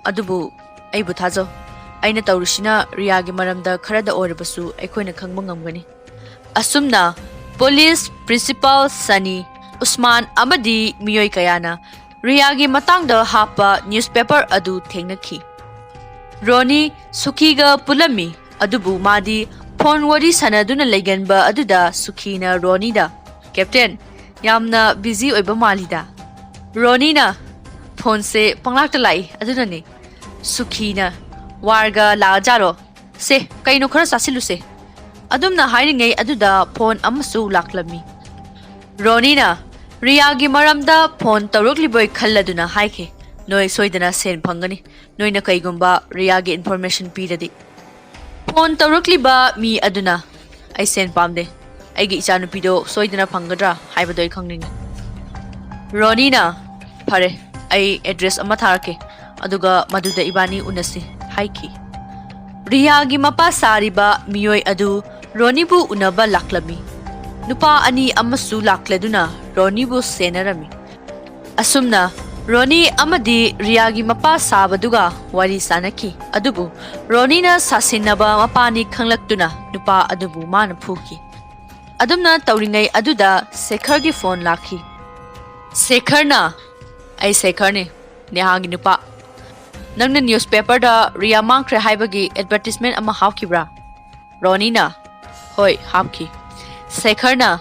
ꯑꯗꯨꯕꯨ ꯑꯩꯕꯨ ꯊꯥꯖꯧ꯫ ꯑꯩꯅ ꯇꯧꯔꯤꯁꯤꯅ ꯔꯤꯌꯥꯒꯤ ꯃꯔꯝꯗ ꯈꯔꯗ ꯑꯣꯏꯔꯕꯁꯨ ꯑꯩꯈꯣꯏꯅ ꯈꯪꯕ ꯉꯝꯒꯅꯤ꯫" ꯑꯁꯨꯝꯅ ꯄꯨꯂꯤꯁ ꯄ꯭ꯔꯤꯟꯁꯤꯄꯥꯜ ꯁꯅꯤ, ꯎꯁꯃꯥꯟ ꯑꯃꯗꯤ ꯃꯤꯑꯣꯏ ꯀꯌꯥꯅ ꯔꯤꯌꯥꯒꯤ ꯃꯇꯥꯡꯗ ꯍꯥꯞꯄ newspaper ꯑꯗꯨ ꯊꯦꯡꯅꯈꯤ꯫ ꯔꯣꯅꯤ ꯁꯨꯈꯤꯒ ꯄꯨꯜꯂꯝꯃꯤ, ꯑꯗꯨꯕꯨ ꯃꯥꯗꯤ ꯐꯣꯟ ꯋꯥꯔꯤ ꯁꯥꯟꯅꯗꯨꯅ ꯂꯩꯒꯟꯕ ꯑꯗꯨꯗ ꯁꯨꯈꯤꯅ ꯔꯣꯅꯤꯗ, "Captain, ꯌꯥꯝꯅ busy ꯑꯣꯏꯕ ꯃꯥꯜꯂꯤꯗ?" ꯔꯣꯅꯤꯅ, "ꯐꯣꯟꯁꯦ ꯄꯪꯂꯥꯛꯇ ꯂꯥꯛꯏ, ꯑꯗꯨꯅꯅꯦ꯫" ꯁꯨꯈꯤꯅ, "ꯋꯥꯔꯒ ꯂꯥꯛꯑꯖꯥꯔꯣ? ꯁꯦ, ꯀꯩꯅꯣ ꯈꯔ ꯆꯥꯁꯤꯜꯂꯨꯁꯦ꯫" ꯑꯗꯨꯝꯅ ꯍꯥꯏꯔꯤꯉꯩ ꯑꯗꯨꯗ ꯐꯣꯟ ꯑꯃꯁꯨ ꯂꯥꯛꯂꯝꯃꯤ꯫ ꯔꯣꯅꯤꯅ ꯔꯤꯌꯥꯒꯤ ꯃꯔꯝꯗ ꯐꯣꯟ ꯇꯧꯔꯛꯂꯤꯕꯣꯏ ꯈꯜꯂꯗꯨꯅ ꯍꯥꯏꯈꯤ, "ꯅꯣꯏ ꯁꯣꯏꯗꯅ ꯁꯦꯟ ꯐꯪꯒꯅꯤ, ꯅꯣꯏꯅ ꯀꯩꯒꯨꯝꯕ ꯔꯤꯌꯥꯒꯤ information ꯄꯤꯔꯗꯤ꯫" ꯐꯣꯟ ꯇꯧꯔꯛꯂꯤꯕ ꯃꯤ ꯑꯗꯨꯅ, "ꯑꯩ ꯁꯦꯟ ꯄꯥꯝꯗꯦ, ꯑꯩꯒꯤ ꯏꯆꯥꯅꯨꯄꯤꯗꯣ ꯁꯣꯏꯗꯅ ꯐꯪꯒꯗ꯭ꯔꯥ ꯍꯥꯏꯕꯗꯣ ꯑꯩ ꯈꯪꯅꯤꯡꯉꯤ꯫" ꯔꯣꯅꯤꯅ, "ꯐꯔꯦ, ꯑꯩ ꯑꯦꯗ꯭ꯔꯦꯁ ꯑꯃ ꯊꯥꯔꯛꯀꯦ, ꯑꯗꯨꯒ ꯃꯗꯨꯗ ꯏꯕꯥꯅꯤ ꯎꯅꯁꯤ" ꯍꯥꯏꯈꯤ꯫ ꯔꯤꯌꯥꯒꯤ ꯃꯄꯥ ꯁꯥꯔꯤꯕ ꯃꯤꯑꯣꯏ ꯑꯗꯨ ꯔꯣꯅꯤꯕꯨ ꯎꯅꯕ ꯂꯥꯛꯂꯝꯃꯤ꯫ ꯅꯨꯄꯥ ꯑꯅꯤ ꯑꯃꯁꯨ ꯂꯥꯛꯂꯗꯨꯅ ꯔꯣꯅꯤꯕꯨ ꯁꯦꯟꯅꯔꯝꯃꯤ꯫ ꯑꯁꯨꯝꯅ ꯔꯣꯅꯤ ꯑꯃꯗꯤ ꯔꯤꯌꯥꯒꯤ ꯃꯄꯥ ꯁꯥꯕꯗꯨꯒ ꯋꯥꯔꯤ ꯁꯥꯅꯈꯤ꯫ ꯑꯗꯨꯕꯨ ꯔꯣꯅꯤꯅ ꯁꯥꯁꯤꯟꯅꯕ ꯃꯄꯥꯅꯤ ꯈꯪꯂꯛꯇꯨꯅ ꯅꯨꯄꯥ ꯑꯗꯨꯕꯨ ꯃꯥꯅ ꯐꯨꯈꯤ꯫ ꯑꯗꯨꯝꯅ ꯇꯧꯔꯤꯉꯩ ꯑꯗꯨꯗ ꯁꯦꯈꯔꯒꯤ ꯐꯣꯟ ꯂꯥꯛꯈꯤ꯫ ꯁꯦꯈꯔꯅ, "ꯑꯩ ꯁꯦꯈꯔꯅꯤ, ꯅꯦꯍꯥꯒꯤ ꯅꯨꯄꯥ꯫ ꯅꯪꯅ ꯅ꯭ꯌꯨꯁꯄꯦꯄꯔꯗ ꯔꯤꯌꯥ ꯃꯥꯡꯈ꯭ꯔꯦ ꯍꯥꯏꯕꯒꯤ ꯑꯦꯗꯚꯔꯇꯤꯁꯃꯦꯟ ꯑꯃ ꯍꯥꯞꯈꯤꯕ꯭ꯔꯥ?" ꯔꯣꯅꯤꯅ, "ꯍꯣꯏ, ꯍꯥꯞꯈꯤ꯫" ꯁꯦꯈꯔꯅ,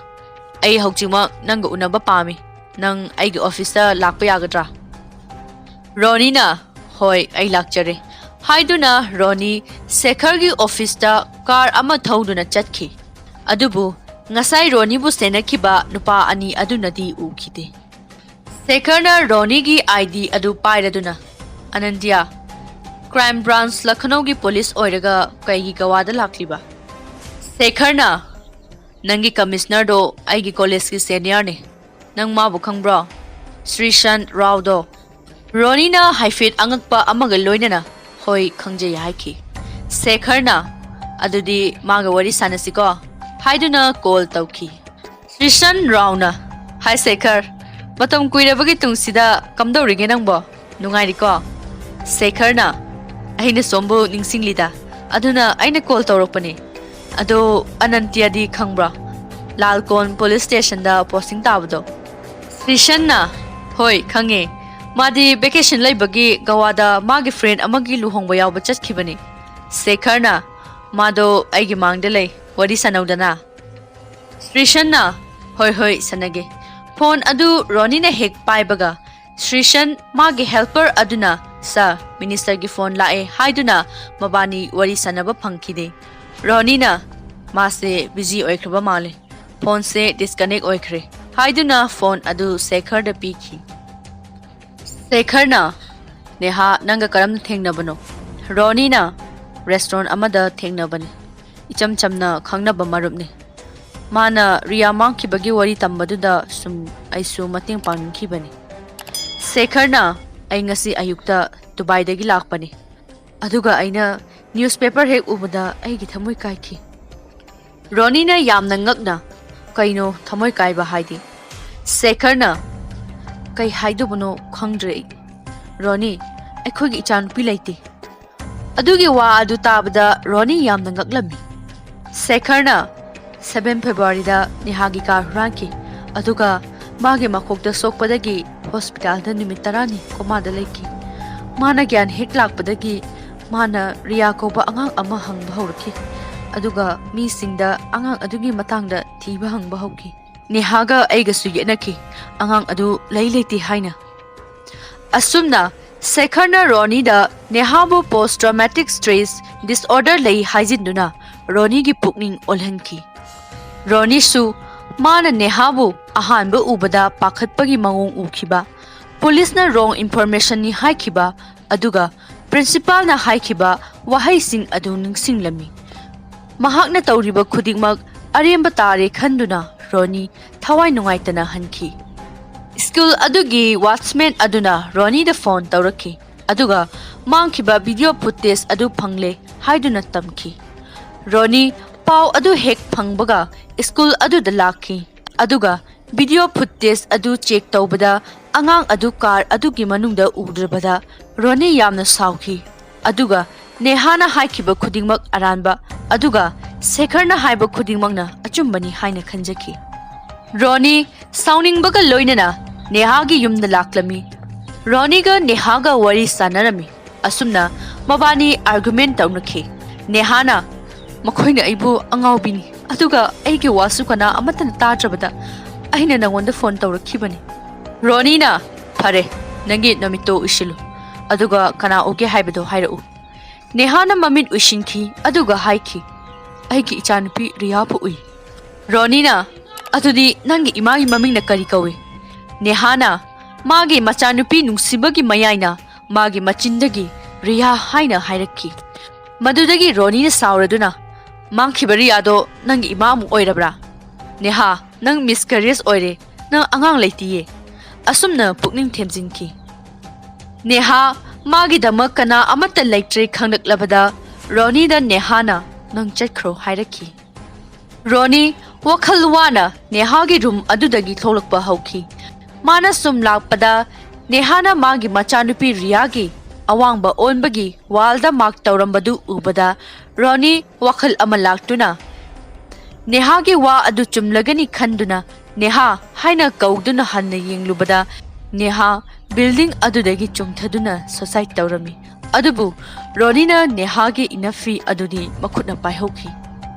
"ꯑꯩ ꯍꯧꯖꯤꯛꯃꯛ ꯅꯪꯒ ꯎꯅꯕ ꯄꯥꯝꯃꯤ꯫ ꯅꯪ ꯑꯩꯒꯤ ꯑꯣꯐꯤꯁꯇ ꯂꯥꯛꯄ ꯌꯥꯒꯗ꯭ꯔꯥ?" ꯔꯣꯅꯤꯅ, "ꯍꯣꯏ, ꯑꯩ ꯂꯥꯛꯆꯔꯦ" ꯍꯥꯏꯗꯨꯅ ꯔꯣꯅꯤ ꯁꯦꯈꯔꯒꯤ ꯑꯣꯐꯤꯁꯇ ꯀꯥꯔ ꯑꯃ ꯊꯧꯗꯨꯅ ꯆꯠꯈꯤ꯫ ꯑꯗꯨꯕꯨ ꯉꯁꯥꯏ ꯔꯣꯅꯤꯕꯨ ꯁꯦꯟꯅꯈꯤꯕ ꯅꯨꯄꯥ ꯑꯅꯤ ꯑꯗꯨꯅꯗꯤ ꯎꯈꯤꯗꯦ꯫ ꯁꯦꯈꯔꯅ ꯔꯣꯅꯤꯒꯤ ꯑꯥꯏ ꯗꯤ ꯑꯗꯨ ꯄꯥꯏꯔꯗꯨꯅ, "ꯑꯅꯟꯗꯤꯌꯥ, ꯀ꯭ꯔꯥꯏꯝ ꯕ꯭ꯔꯥꯟꯆ ꯂꯈꯅꯧꯒꯤ ꯄꯨꯂꯤꯁ ꯑꯣꯏꯔꯒ ꯀꯩꯒꯤ ꯒꯋꯥꯗ ꯂꯥꯛꯂꯤꯕ?" ꯁꯦꯈꯔꯅ, "ꯅꯪꯒꯤ ꯀꯃꯤꯁꯅꯔꯗꯣ ꯑꯩꯒꯤ ꯀꯣꯂꯦꯖꯀꯤ ꯁꯦꯅꯤꯌꯔꯅꯤ꯫ ꯅꯪ ꯃꯥꯕꯨ ꯈꯪꯕ꯭ꯔꯣ? ꯁ꯭ꯔꯤꯁꯥꯟ ꯔꯥꯎꯗꯣ?" ꯔꯣꯅꯤꯅ ꯍꯥꯏꯐꯦꯠ ꯑꯉꯛꯄ ꯑꯃꯒ ꯂꯣꯏꯅꯅ, "ꯍꯣꯏ, ꯈꯪꯖꯩ" ꯍꯥꯏꯈꯤ꯫ ꯁꯦꯈꯔꯅ, "ꯑꯗꯨꯗꯤ ꯃꯥꯒ ꯋꯥꯔꯤ ꯁꯥꯟꯅꯁꯤꯀꯣ" ꯍꯥꯏꯗꯨꯅ ꯀꯣꯜ ꯇꯧꯈꯤ꯫ ꯁ꯭ꯔꯤꯁꯥꯟ ꯔꯥꯎꯅ, "ꯍꯥꯏ ꯁꯦꯈꯔ, ꯃꯇꯝ ꯀꯨꯏꯔꯕꯒꯤ ꯇꯨꯡꯁꯤꯗ ꯀꯝꯗꯧꯔꯤꯒꯦ ꯅꯪꯕꯣ? ꯅꯨꯡꯉꯥꯏꯔꯤꯀꯣ?" ꯁꯦꯈꯔꯅ, "ꯑꯩꯅ ꯁꯣꯝꯕꯨ ꯅꯤꯡꯁꯤꯡꯂꯤꯗ, ꯑꯗꯨꯅ ꯑꯩꯅ ꯀꯣꯜ ꯇꯧꯔꯛꯄꯅꯦ꯫ ꯑꯗꯣ ꯑꯅꯟꯇꯤꯌꯥꯗꯤ ꯈꯪꯕ꯭ꯔꯣ? ꯂꯥꯜꯀꯣꯟ ꯄꯨꯂꯤꯁ ꯁ꯭ꯇꯦꯁꯟꯗ ꯄꯣꯁꯇꯤꯡ ꯇꯥꯕꯗꯣ?" ꯁ꯭ꯔꯤꯁꯟꯅ, "ꯍꯣꯏ, ꯈꯪꯉꯦ꯫ ꯃꯥꯗꯤ ꯚꯦꯀꯦꯁꯟ ꯂꯩꯕꯒꯤ ꯒꯋꯥꯗ ꯃꯥꯒꯤ ꯐ꯭ꯔꯦꯟ ꯑꯃꯒꯤ ꯂꯨꯍꯣꯡꯕ ꯌꯥꯎꯕ ꯆꯠꯈꯤꯕꯅꯤ꯫" ꯁꯦꯈꯔꯅ, "ꯃꯥꯗꯣ ꯑꯩꯒꯤ ꯃꯥꯡꯗ ꯂꯩ, ꯋꯥꯔꯤ ꯁꯥꯟꯅꯧꯗꯅ꯫" ꯁ꯭ꯔꯤꯁꯟꯅ, "ꯍꯣꯏ, ꯍꯣꯏ, ꯁꯥꯟꯅꯒꯦ꯫" ꯐꯣꯟ ꯑꯗꯨ ꯔꯣꯅꯤꯅ ꯍꯦꯛ ꯄꯥꯏꯕꯒ, ꯁ꯭ꯔꯤꯁꯟ ꯃꯥꯒꯤ ꯍꯦꯜꯄꯔ ꯑꯗꯨꯅ, "ꯁꯥꯔ, ꯃꯤꯅꯤꯁꯇꯔꯒꯤ ꯐꯣꯟ ꯂꯥꯛꯑꯦ" ꯍꯥꯏꯗꯨꯅ ꯃꯕꯥꯅꯤ ꯋꯥꯔꯤ ꯁꯥꯟꯅꯕ ꯐꯪꯈꯤꯗꯦ꯫ ꯔꯣꯅꯤꯅ, "ꯃꯥꯁꯦ ꯕꯤꯖꯤ ꯑꯣꯏꯈ꯭ꯔꯕ ꯃꯥꯜꯂꯦ꯫ ꯐꯣꯟꯁꯦ ꯗꯤꯁꯀꯅꯦꯛ ꯑꯣꯏꯈ꯭ꯔꯦ" ꯍꯥꯏꯗꯨꯅ ꯐꯣꯟ ꯑꯗꯨ ꯁꯦꯈꯔꯗ ꯄꯤꯈꯤ꯫ ꯁꯦꯈꯔꯅ, "ꯅꯦꯍꯥ, ꯅꯪꯒ ꯀꯔꯝꯅ ꯊꯦꯡꯅꯕꯅꯣ?" ꯔꯣꯅꯤꯅ, "ꯔꯦꯁꯇꯨꯔꯦꯟ ꯑꯃꯗ ꯊꯦꯡꯅꯕꯅꯤ꯫ ꯏꯆꯝ ꯆꯝꯅ ꯈꯪꯅꯕ ꯃꯔꯨꯞꯅꯤ꯫ ꯃꯥꯅ ꯔꯤꯌꯥ ꯃꯥꯡꯈꯤꯕꯒꯤ ꯋꯥꯔꯤ ꯇꯝꯕꯗꯨꯗ ꯁꯨꯝ ꯑꯩꯁꯨ ꯃꯇꯦꯡ ꯄꯥꯡꯅꯤꯡꯈꯤꯕꯅꯤ꯫" ꯁꯦꯈꯔꯅ, "ꯑꯩ ꯉꯁꯤ ꯑꯌꯨꯛꯇ ꯗꯨꯕꯥꯏꯗꯒꯤ ꯂꯥꯛꯄꯅꯤ, ꯑꯗꯨꯒ ꯑꯩꯅ ꯅ꯭ꯌꯨꯁꯄꯦꯄꯔ ꯍꯦꯛ ꯎꯕꯗ ꯑꯩꯒꯤ ꯊꯃꯣꯏ ꯀꯥꯏꯈꯤ꯫" ꯔꯣꯅꯤꯅ ꯌꯥꯝꯅ ꯉꯛꯅ, "ꯀꯩꯅꯣ ꯊꯃꯣꯏ ꯀꯥꯏꯕ ꯍꯥꯏꯗꯤ?" ꯁꯦꯈꯔꯅ, "ꯀꯩ ꯍꯥꯏꯗꯧꯕꯅꯣ ꯈꯪꯗ꯭ꯔꯦ ꯑꯩ꯫ ꯔꯣꯅꯤ, ꯑꯩꯈꯣꯏꯒꯤ ꯏꯆꯥꯅꯨꯄꯤ ꯂꯩꯇꯦ꯫" ꯑꯗꯨꯒꯤ ꯋꯥ ꯑꯗꯨ ꯇꯥꯕꯗ ꯔꯣꯅꯤ ꯌꯥꯝꯅ ꯉꯛꯂꯝꯃꯤ꯫ ꯁꯦꯈꯔꯅ ꯁꯚꯦꯟ ꯐꯦꯕ꯭ꯔꯨꯋꯥꯔꯤꯗ ꯅꯦꯍꯥꯒꯤ ꯀꯥꯔ ꯍꯨꯔꯥꯟꯈꯤ, ꯑꯗꯨꯒ ꯃꯥꯒꯤ ꯃꯈꯣꯛꯇ ꯁꯣꯛꯄꯗꯒꯤ ꯍꯣꯁꯄꯤꯇꯥꯜꯗ ꯅꯨꯃꯤꯠ ꯇꯔꯥꯅꯤ ꯀꯣꯃꯥꯗ ꯂꯩꯈꯤ꯫ ꯃꯥꯅ ꯒ꯭ꯌꯥꯟ ꯍꯦꯛ ꯂꯥꯛꯄꯗꯒꯤ ꯃꯥꯅ ꯔꯤꯌꯥ ꯀꯧꯕ ꯑꯉꯥꯡ ꯑꯃ ꯍꯪꯕ ꯍꯧꯔꯛꯈꯤ, ꯑꯗꯨꯒ ꯃꯤꯁꯤꯡꯗ ꯑꯉꯥꯡ ꯑꯗꯨꯒꯤ ꯃꯇꯥꯡꯗ ꯊꯤꯕ ꯍꯪꯕ ꯍꯧꯈꯤ꯫ ꯅꯦꯍꯥꯒ ꯑꯩꯒꯁꯨ ꯌꯦꯠꯅꯈꯤ, ꯑꯉꯥꯡ ꯑꯗꯨ ꯂꯩ ꯂꯩꯇꯦ ꯍꯥꯏꯅ꯫ ꯑꯁꯨꯝꯅ ꯁꯦꯈꯔꯅ ꯔꯣꯅꯤꯗ ꯅꯦꯍꯥꯕꯨ ꯄꯣꯁ ꯇ꯭ꯔꯣꯃꯦꯇꯤꯛ ꯁ꯭ꯇ꯭ꯔꯦꯁ ꯗꯤꯁꯑꯣꯔꯗꯔ ꯂꯩ ꯍꯥꯏꯖꯤꯟꯗꯨꯅ ꯔꯣꯅꯤꯒꯤ ꯄꯨꯛꯅꯤꯡ ꯑꯣꯜꯍꯟꯈꯤ꯫ ꯔꯣꯅꯤꯁꯨ ꯃꯥꯅ ꯅꯦꯍꯥꯕꯨ ꯑꯍꯥꯟꯕ ꯎꯕꯗ ꯄꯥꯈꯠꯄꯒꯤ ꯃꯑꯣꯡ ꯎꯈꯤꯕ, ꯄꯨꯂꯤꯁꯅ ꯔꯣꯡ ꯏꯟꯐꯣꯔꯃꯦꯁꯟꯅꯤ ꯍꯥꯏꯈꯤꯕ, ꯑꯗꯨꯒ ꯄ꯭ꯔꯤꯟꯁꯤꯄꯥꯜꯅ ꯍꯥꯏꯈꯤꯕ ꯋꯥꯍꯩꯁꯤꯡ ꯑꯗꯨ ꯅꯤꯡꯁꯤꯡꯂꯝꯃꯤ꯫ ꯃꯍꯥꯛꯅ ꯇꯧꯔꯤꯕ ꯈꯨꯗꯤꯡꯃꯛ ꯑꯔꯦꯝꯕ ꯇꯥꯔꯦ ꯈꯟꯗꯨꯅ ꯔꯣꯅꯤ ꯊꯋꯥꯏ ꯅꯨꯡꯉꯥꯏꯇꯅ ꯍꯟꯈꯤ꯫ ꯁ꯭ꯀꯨꯜ ꯑꯗꯨꯒꯤ ꯋꯥꯆꯃꯦꯟ ꯑꯗꯨꯅ ꯔꯣꯅꯤꯗ ꯐꯣꯟ ꯇꯧꯔꯛꯈꯤ, ꯑꯗꯨꯒ ꯃꯥꯡꯈꯤꯕ ꯚꯤꯗꯤꯑꯣ ꯐꯨꯇꯦꯖ ꯑꯗꯨ ꯐꯪꯂꯦ ꯍꯥꯏꯗꯨꯅ ꯇꯝꯈꯤ꯫ ꯔꯣꯅꯤ ꯄꯥꯎ ꯑꯗꯨ ꯍꯦꯛ ꯐꯪꯕꯒ ꯁ꯭ꯀꯨꯜ ꯑꯗꯨꯗ ꯂꯥꯛꯈꯤ, ꯑꯗꯨꯒ ꯚꯤꯗꯤꯑꯣ ꯐꯨꯇꯦꯖ ꯑꯗꯨ ꯆꯦꯛ ꯇꯧꯕꯗ ꯑꯉꯥꯡ ꯑꯗꯨ ꯀꯥꯔ ꯑꯗꯨꯒꯤ ꯃꯅꯨꯡꯗ ꯎꯗ꯭ꯔꯕꯗ ꯔꯣꯅꯤ ꯌꯥꯝꯅ ꯁꯥꯎꯈꯤ, ꯑꯗꯨꯒ ꯅꯦꯍꯥꯅ ꯍꯥꯏꯈꯤꯕ ꯈꯨꯗꯤꯡꯃꯛ ꯑꯔꯥꯟꯕ, ꯑꯗꯨꯒ ꯁꯦꯈꯔꯅ ꯍꯥꯏꯕ ꯈꯨꯗꯤꯡꯃꯛꯅ ꯑꯆꯨꯝꯕꯅꯤ ꯍꯥꯏꯅ ꯈꯟꯖꯈꯤ꯫ ꯔꯣꯅꯤ ꯁꯥꯎꯅꯤꯡꯕꯒ ꯂꯣꯏꯅꯅ ꯅꯦꯍꯥꯒꯤ ꯌꯨꯝꯗ ꯂꯥꯛꯂꯝꯃꯤ꯫ ꯔꯣꯅꯤꯒ ꯅꯦꯍꯥꯒ ꯋꯥꯔꯤ ꯁꯥꯟꯅꯔꯝꯃꯤ꯫ ꯑꯁꯨꯝꯅ ꯃꯕꯥꯅꯤ ꯑꯥꯔꯒꯨꯃꯦꯟ ꯇꯧꯅꯈꯤ꯫ ꯅꯦꯍꯥꯅ, "ꯃꯈꯣꯏꯅ ꯑꯩꯕꯨ ꯑꯉꯥꯎꯕꯤꯅꯤ, ꯑꯗꯨꯒ ꯑꯩꯒꯤ ꯋꯥꯁꯨ ꯀꯅꯥ ꯑꯃꯠꯇꯅ ꯇꯥꯗ꯭ꯔꯕꯗ ꯑꯩꯅ ꯅꯉꯣꯟꯗ ꯐꯣꯟ ꯇꯧꯔꯛꯈꯤꯕꯅꯤ꯫" ꯔꯣꯅꯤꯅ, "ꯐꯔꯦ, ꯅꯪꯒꯤ ꯅꯃꯤꯠꯇꯣ ꯎꯏꯁꯤꯜꯂꯨ, ꯑꯗꯨꯒ ꯀꯅꯥ ꯎꯒꯦ ꯍꯥꯏꯕꯗꯣ ꯍꯥꯏꯔꯛꯎ꯫" ꯅꯦꯍꯥꯅ ꯃꯃꯤꯠ ꯎꯏꯁꯤꯟꯈꯤ, ꯑꯗꯨꯒ ꯍꯥꯏꯈꯤ, "ꯑꯩꯒꯤ ꯏꯆꯥꯅꯨꯄꯤ ꯔꯤꯌꯥꯕꯨ ꯎꯏ꯫" ꯔꯣꯅꯤꯅ, "ꯑꯗꯨꯗꯤ ꯅꯪꯒꯤ ꯏꯃꯥꯒꯤ ꯃꯃꯤꯡꯅ ꯀꯔꯤ ꯀꯧꯏ?" ꯅꯦꯍꯥꯅ ꯃꯥꯒꯤ ꯃꯆꯥꯅꯨꯄꯤ ꯅꯨꯡꯁꯤꯕꯒꯤ ꯃꯌꯥꯏꯅ ꯃꯥꯒꯤ ꯃꯆꯤꯟꯗꯒꯤ "ꯔꯤꯌꯥ" ꯍꯥꯏꯅ ꯍꯥꯏꯔꯛꯈꯤ꯫ ꯃꯗꯨꯗꯒꯤ ꯔꯣꯅꯤꯅ ꯁꯥꯎꯔꯗꯨꯅ, "ꯃꯥꯡꯈꯤꯕ ꯔꯤꯌꯥꯗꯣ ꯅꯪꯒꯤ ꯏꯃꯥ ꯑꯃꯨꯛ ꯑꯣꯏꯔꯕ꯭ꯔꯥ? ꯅꯦꯍꯥ, ꯅꯪ ꯃꯤꯁꯀꯦꯔꯤꯌꯁ ꯑꯣꯏꯔꯦ, ꯅꯪ ꯑꯉꯥꯡ ꯂꯩꯇꯤꯌꯦ꯫ ꯑꯁꯨꯝꯅ ꯄꯨꯛꯅꯤꯡ ꯊꯦꯝꯖꯤꯟꯈꯤ꯫ ꯅꯦꯍꯥ ꯃꯥꯒꯤꯗꯃꯛ ꯀꯅꯥ ꯑꯃꯠꯇ ꯂꯩꯇ꯭ꯔꯦ ꯈꯪꯂꯛꯂꯕꯗ ꯔꯣꯅꯤꯗ ꯅꯦꯍꯥꯅ "ꯅꯪ ꯆꯠꯈ꯭ꯔꯣ" ꯍꯥꯏꯔꯛꯈꯤ꯫ ꯔꯣꯅꯤ ꯋꯥꯈꯜ ꯋꯥꯅ ꯅꯦꯍꯥꯒꯤ ꯔꯨꯝ ꯑꯗꯨꯗꯒꯤ ꯊꯣꯛꯂꯛꯄ ꯍꯧꯈꯤ꯫ ꯃꯥꯅ ꯁꯨꯝ ꯂꯥꯛꯄꯗ ꯅꯦꯍꯥꯅ ꯃꯥꯒꯤ ꯃꯆꯥꯅꯨꯄꯤ ꯔꯤꯌꯥꯒꯤ ꯑꯋꯥꯡꯕ ꯑꯣꯟꯕꯒꯤ ꯋꯥꯜꯗ ꯃꯥꯔꯛ ꯇꯧꯔꯝꯕꯗꯨ ꯎꯕꯗ ꯔꯣꯅꯤ ꯋꯥꯈꯜ ꯑꯃ ꯂꯥꯛꯇꯨꯅ ꯅꯦꯍꯥꯒꯤ ꯋꯥ ꯑꯗꯨ ꯆꯨꯝꯂꯒꯅꯤ ꯈꯟꯗꯨꯅ "ꯅꯦꯍꯥ" ꯍꯥꯏꯅ ꯀꯧꯗꯨꯅ ꯍꯟꯅ ꯌꯦꯡꯂꯨꯕꯗ ꯅꯦꯍꯥ ꯕꯤꯜꯗꯤꯡ ꯑꯗꯨꯗꯒꯤ ꯆꯨꯝꯊꯗꯨꯅ ꯁꯨꯁꯥꯏꯗ ꯇꯧꯔꯝꯃꯤ꯫ ꯑꯗꯨꯕꯨ ꯔꯣꯅꯤꯅ ꯅꯦꯍꯥꯒꯤ ꯏꯅꯐꯤ ꯑꯗꯨꯗꯤ ꯃꯈꯨꯠꯅ ꯄꯥꯏꯍꯧꯈꯤ꯫